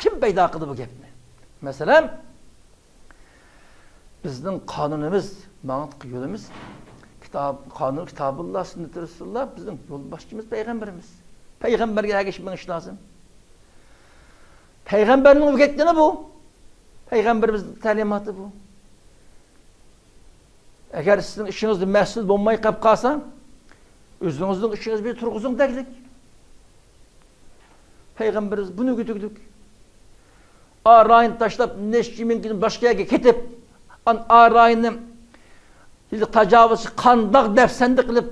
كىم پەيدا قىلدى بۇ گەپنى؟ مەسىلەن، بىزنىڭ قانۇنىمىز، ماڭىدىغان يولىمىز، كىتاب، قانۇن، كىتابۇللا، سۈننىتى رەسۇلۇللا، بىزنىڭ يولباشچىمىز پەيغەمبىرىمىز. پەيغەمبەرگە ئەگىشىپ مېڭىش لازىم. پەيغەمبەرنىڭ ئۆگەتكىنى بۇ. پەيغەمبىرىمىزنىڭ تەلىماتى بۇ. ئەگەر سىزنىڭ ئىشىڭىزدا مەسئۇل بولماي قاپ قالسا، ئۆزىڭىزنىڭ ئىشىڭىزنى بىر تۇرغۇزۇڭ دەگلىك. پەيغەمبىرىمىز بۇنى ئۆگىتىۋىدۇق. ئا رايوننى تاشلاپ، نەچچە مىڭ كىلو باشقا يەرگە كېتىپ، ئان-، ئا رايوننى تاجاۋۇزچى قانداق دەپسەندە قىلىپ،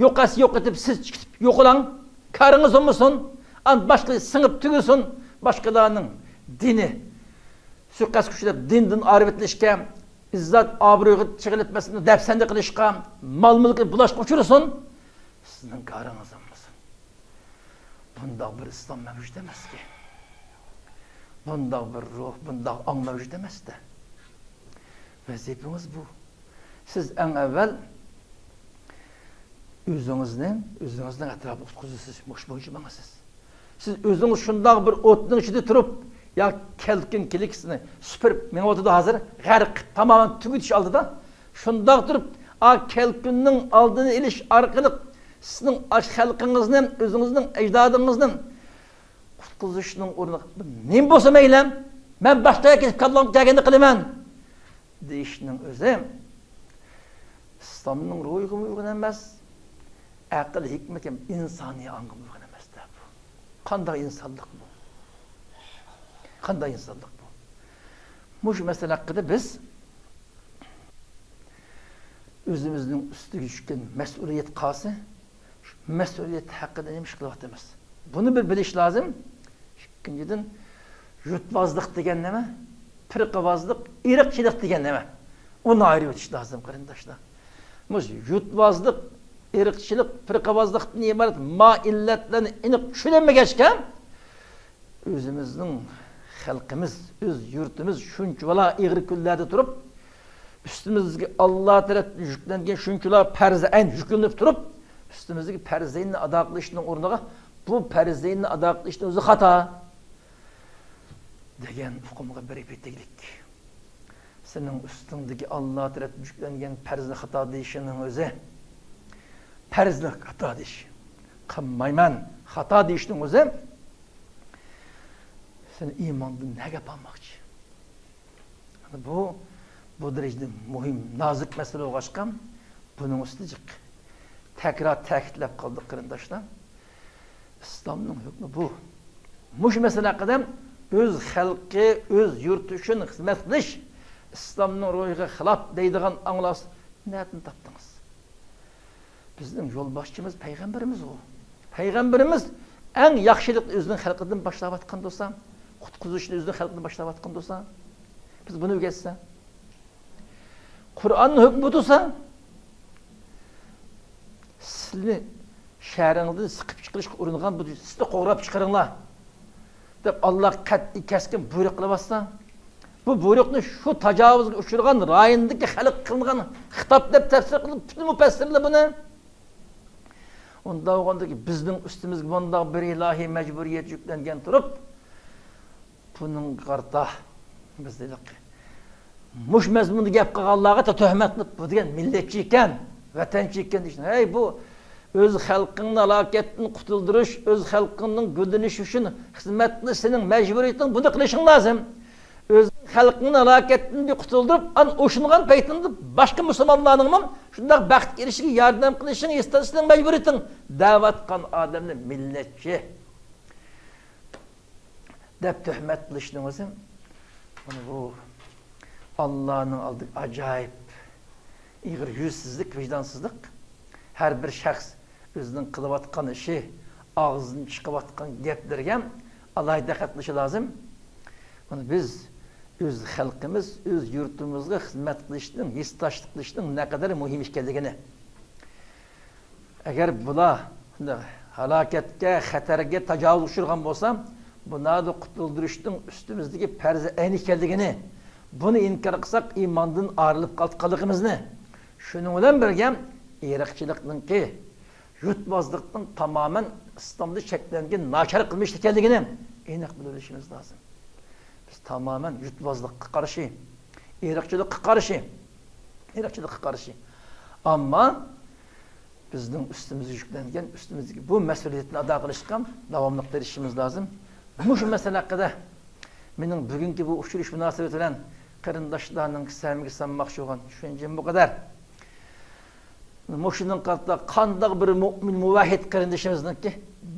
يوق ئەتسە يوق ئېتىپ، سىز چىقىپ يوقىلاڭ. كارىڭىز بولمىسۇن. ئان باشقا سىڭىپ تۈگىسۇن. باشقىلارنىڭ دىنى سۇيىقەستكە ئۇچراپ، دىندىن ئايرىۋېتىلىشكە، ئىززەت، ئابرۇيغا چېقىلىپ، مەسىلەن، دەپسەندە قىلىشقا، مال-مۈلكى بۇلاشقا ئۇچرىسۇن. سىزنىڭ كارىڭىز بولمىسۇن. بۇنداق بىر ئىسلام مەۋجۇت ئەمەسكەن. بۇنداق بىر روھ، بۇنداق ئاڭ مەۋجۇت ئەمەستە. ۋەزىپىڭىز بۇ. سىز ئەڭ ئەۋۋەل ئۆزىڭىزنى، ئۆزىڭىزنىڭ ئەتراپىنى قۇتقۇزىسىز، مۇشۇ بويىچە ماڭىسىز. سىز ئۆزىڭىز شۇنداق بىر ئوتنىڭ ئىچىدە تۇرۇپ، يا كەلكۈن كېلىكىسىنى سۈپۈرۈپ مېڭىۋاتىدۇ ھازىر، غەرق، تامامەن تۈگىتىش ئالدىدا. شۇنداق تۇرۇپ، ئا كەلكۈننىڭ ئالدىنى ئېلىش ئارقىلىق سىزنىڭ ئاش خەلقىڭىزنى، ئۆزىڭىزنىڭ ئەجدادىڭىزنى قۇتقۇزۇشنىڭ ئورنىغا، نېمە بولسا مەيلى، مەن باشقا يەرگە كېتىپ كاللام كەلگەندە قىلىمەن دېيىشنىڭ ئۆزى ئىسلامنىڭ روھىغىمۇ ئۇيغۇن ئەمەس، ئەقىل ھېكمەتكە، ئىنسانىي ئاڭغىمۇ ئۇيغۇن ئەمەس دە بۇ. قانداق ئىنسانلىق بۇ؟ قانداق ئىنسانلىق بۇ؟ مۇشۇ مەسىلە ھەققىدە بىز ئۆزىمىزنىڭ ئۈستىگە چۈشكەن مەسئۇلىيەت قالسا، شۇ مەسئۇلىيەت ھەققىدە نېمە ئىش قىلىۋاتىمىز؟ بۇنى بىر بىلىش لازىم. ئىككىنچىدىن، يۇرتۋازلىق دېگەن نېمە؟ پىرقىۋازلىق، ئىرقچىلىق دېگەن نېمە؟ ئۇنى ئايرىۋېتىش لازىم، قېرىنداشلار. مۇشۇ يۇرتۋازلىق، ئىرقچىلىق، پىرقىۋازلىقتىن ئىبارەت ما ئىللەتلەرنى ئېنىق چۈشىنەلمىگەچكە، ئۆزىمىزنىڭ خەلقىمىز، ئۆز يۇرتىمىز شۇنچىۋالا ئېغىر كۈنلەردە تۇرۇپ، ئۈستىمىزگە ئاللا تەرەپتىن يۈكلەنگەن شۇنچىۋالا پەرزى ئەين يۈكلىنىپ تۇرۇپ، ئۈستىمىزدىكى پەرزى ئەيننى ئادا قىلىشنىڭ ئورنىغا، بۇ پەرزى ئەيننى ئادا قىلىشنىڭ ئۆزى خاتا دېگەن ئۇقۇمغا بېرىپ يېتەيلىك. سېنىڭ ئۈستۈڭدىكى ئاللا تەرەپتىن يۈكلەنگەن پەرزنى خاتا دېيىشىنىڭ ئۆزى، پەرزنى خاتا دېيىش، قىلمايمەن، خاتا دېيىشنىڭ ئۆزى سېنى ئىماندىن نەگە ئاپارماقچى؟ بۇ، بۇ دەرىجىدە مۇھىم، نازۇك مەسىلە بولغاچقا، بۇنىڭ ئۈستىدە جىق تەكرار تەكىتلەپ قالدۇق، قېرىنداشلار. ئىسلامنىڭ ھۆكمى بۇ. مۇشۇ مەسىلە ھەققىدە ئۆز خەلقى، ئۆز يۇرتى ئۈچۈن خىزمەت قىلىش، ئىسلامنىڭ روھىغا خىلاپ دەيدىغان ئاڭلاش نەدىن تاپتىڭىز؟ بىزنىڭ يولباشچىمىز پەيغەمبىرىمىزغۇ. پەيغەمبىرىمىز ئەڭ ياخشىلىقنى ئۆزىنىڭ خەلقىدىن باشلاۋاتقان تۇرسا، قۇتقۇزۇشنى ئۆزىنىڭ خەلقىدىن باشلاۋاتقان تۇرسا، بىز بۇنى ئۆگەتسە، قۇرئاننىڭ ھۆكمى بۇ تۇرسا، سىلىنى شەھىرىڭىزدىن سىقىپ چىقىرىشقا ئۇرۇنغان بۇ سىلىنى قوغلاپ چىقىرىڭلار دەپ، ئاللا قەتئىي كەسكىن بۇيرۇق قىلىۋاتسا، بۇ بۇيرۇقنى شۇ تاجاۋۇزغا ئۇچرىغان رايوندىكى خەلققە قىلىنغان خىتاب دەپ تەپسىر قىلىپ، پۈتۈن مۇپەسسىرلەر بۇنى. ئۇنداق بولغاندىكىن بىزنىڭ ئۈستىمىزگە بۇنداق بىر ئىلاھىي مەجبۇرىيەت يۈكلەنگەن تۇرۇپ، بۇنىڭغا قارىتا بىز دېدۇق، مۇشۇ مەزمۇندا گەپ قىلغانلارغا تۆھمەت قىلىپ، بۇ دېگەن مىللەتچى ئىكەن، ۋەتەنچى ئىكەن دېيىشنى. ھەي، بۇ ئۆز خەلقىڭنى ھالاكەتتىن قۇتۇلدۇرۇش، ئۆز خەلقىڭنىڭ گۈللىنىشى ئۈچۈن خىزمەت قىلىش سېنىڭ مەجبۇرىيىتىڭ، بۇنى قىلىشىڭ لازىم. ئۆز خەلقىڭنى ھالاكەتتىن قۇتۇلدۇرۇپ، ئان ئوشۇنغان پەيتىڭدە باشقا مۇسۇلمانلارنىڭمۇ شۇنداق بەختكە ئېرىشىشىگە ياردەم قىلىشىڭ، ھېس قىلىشىڭ مەجبۇرىيىتىڭ دەۋاتقان ئادەمنى مىللەتچى دەپ تۆھمەت قىلىشنىڭ ئۆزى، مانا بۇ ئاللانىڭ ئالدىدا ئاجايىپ ئېغىر يۈزسىزلىك، ۋىجدانسىزلىق. ھەر بىر شەخس ئۆزىنىڭ قىلىۋاتقان ئىشى، ئاغزىدىن چىقىۋاتقان گەپلىرىگە ئالاھىدە دىققەت قىلىشى لازىم. مانا بىز ئۆز خەلقىمىز، ئۆز يۇرتىمىزغا خىزمەت قىلىشنىڭ، ھېسداشلىق قىلىشنىڭ نەقەدەر مۇھىم ئىكەنلىكىنى، ئەگەر بۇلار ھالاكەتكە، خەتەرگە تاجاۋۇز ئۇچرىغان بولسا، بۇلارنى قۇتۇلدۇرۇشنىڭ ئۈستىمىزدىكى پەرزى ئەين ئىكەنلىكىنى، بۇنى ئىنكار قىلساق، ئىماندىن ئايرىلىپ قالغانلىقىمىزنى، شۇنىڭ بىلەن بىرگە ئىرقچىلىقنىڭكى، يۇرتۋازلىقنىڭ تامامەن ئىسلامدا چەكلەنگەن ناچار قىلمىش ئىكەنلىكىنى ئېنىق بىلىۋېلىشىمىز لازىم. بىز تامامەن يۇرتۋازلىققا قارشى، ئىرقچىلىققا قارشى، ئىرقچىلىققا قارشى. ئەمما بىزنىڭ ئۈستىمىزگە يۈكلەنگەن، ئۈستىمىزدىكى بۇ مەسئۇلىيەتنى ئادا قىلىشقا داۋاملىق تىرىشىشىمىز لازىم. مۇشۇ مەسىلە ھەققىدە مېنىڭ بۈگۈنكى بۇ ئۇچرىشىش مۇناسىۋىتى بىلەن قېرىنداشلارنىڭ سەمىگە سالماقچى بولغان چۈشەنچەم بۇ قەدەر. مۇشۇنىڭ قارىتا قانداق بىر مۇئمىن، مۇۋەھھىد قېرىندىشىمىزنىڭكى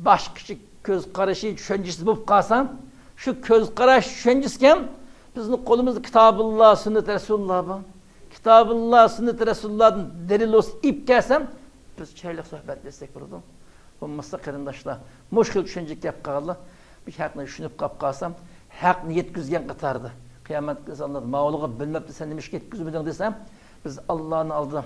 باشقىچە كۆز قارىشى، چۈشەنچىسى بولۇپ قالسا، شۇ كۆز قاراش، چۈشەنچىسىكەن بىزنىڭ قولىمىزدا كىتابۇللا، سۈننىتى رەسۇلۇللا بار. كىتابۇللا، سۈننىتى رەسۇلۇللادىن دەلىل بولسا ئېلىپ كەلسەم، بىز چىرايلىق سۆھبەتلەشسەك بولىدۇ. بولمىسا قېرىنداشلار، مۇشۇ خىل چۈشەنچىگە كەپ قالغانلار بىر ھەقنى چۈشىنىپ قاپ قالسام، ھەقنى يەتكۈزگەن قاتارىدا، قىيامەت كۈنى ئىنسانلار ماۋۇلىغا بىلمەپتۇ، سەن نېمىشقا يەتكۈزمىدىڭ دېسەم، بىز ئاللانىڭ ئالدىدا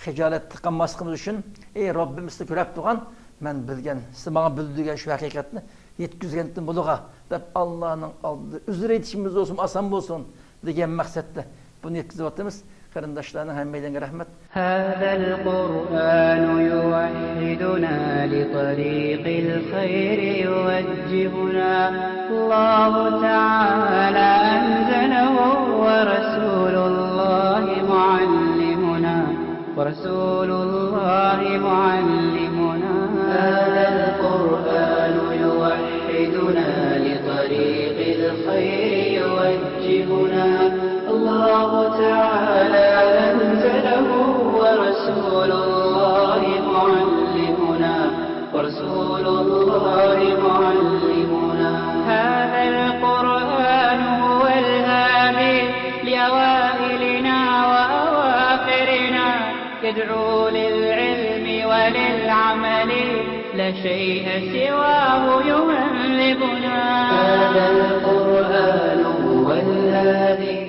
خىجالەتتە قالماسلىقىمىز ئۈچۈن، ئەي رەببىم، سىلى كۆرەپ تۇرغان، مەن بىلگەن، سىلى ماڭا بىلدۈرگەن شۇ ھەقىقەتنى يەتكۈزگەنتىم بۇلىغا دەپ، ئاللانىڭ ئالدىدا ئۆزرە ئېيتىشىمىز بولسۇن، ئاسان بولسۇن دېگەن مەقسەتتە بۇنى يەتكۈزۈۋاتىمىز. قېرىنداشلارنىڭ ھەممەيلەنگە رەھمەت. هذا القرآن يوحدنا، لطريق الخير يوجهنا. الله تعالى أنزله ورسول الله معلمنا، ورسول الله معلمنا. هذا القرآن يوحدنا، لطريق الخير يوجهنا. الله تعالى أنزله ورسول الله معلمنا، ورسول الله معلمنا. هذا القرآن هو الهادي لأوائلنا وأواخرنا، يدعو للعلم وللعمل، لا شيء سواه يهذبنا. هذا القرآن هو الهادي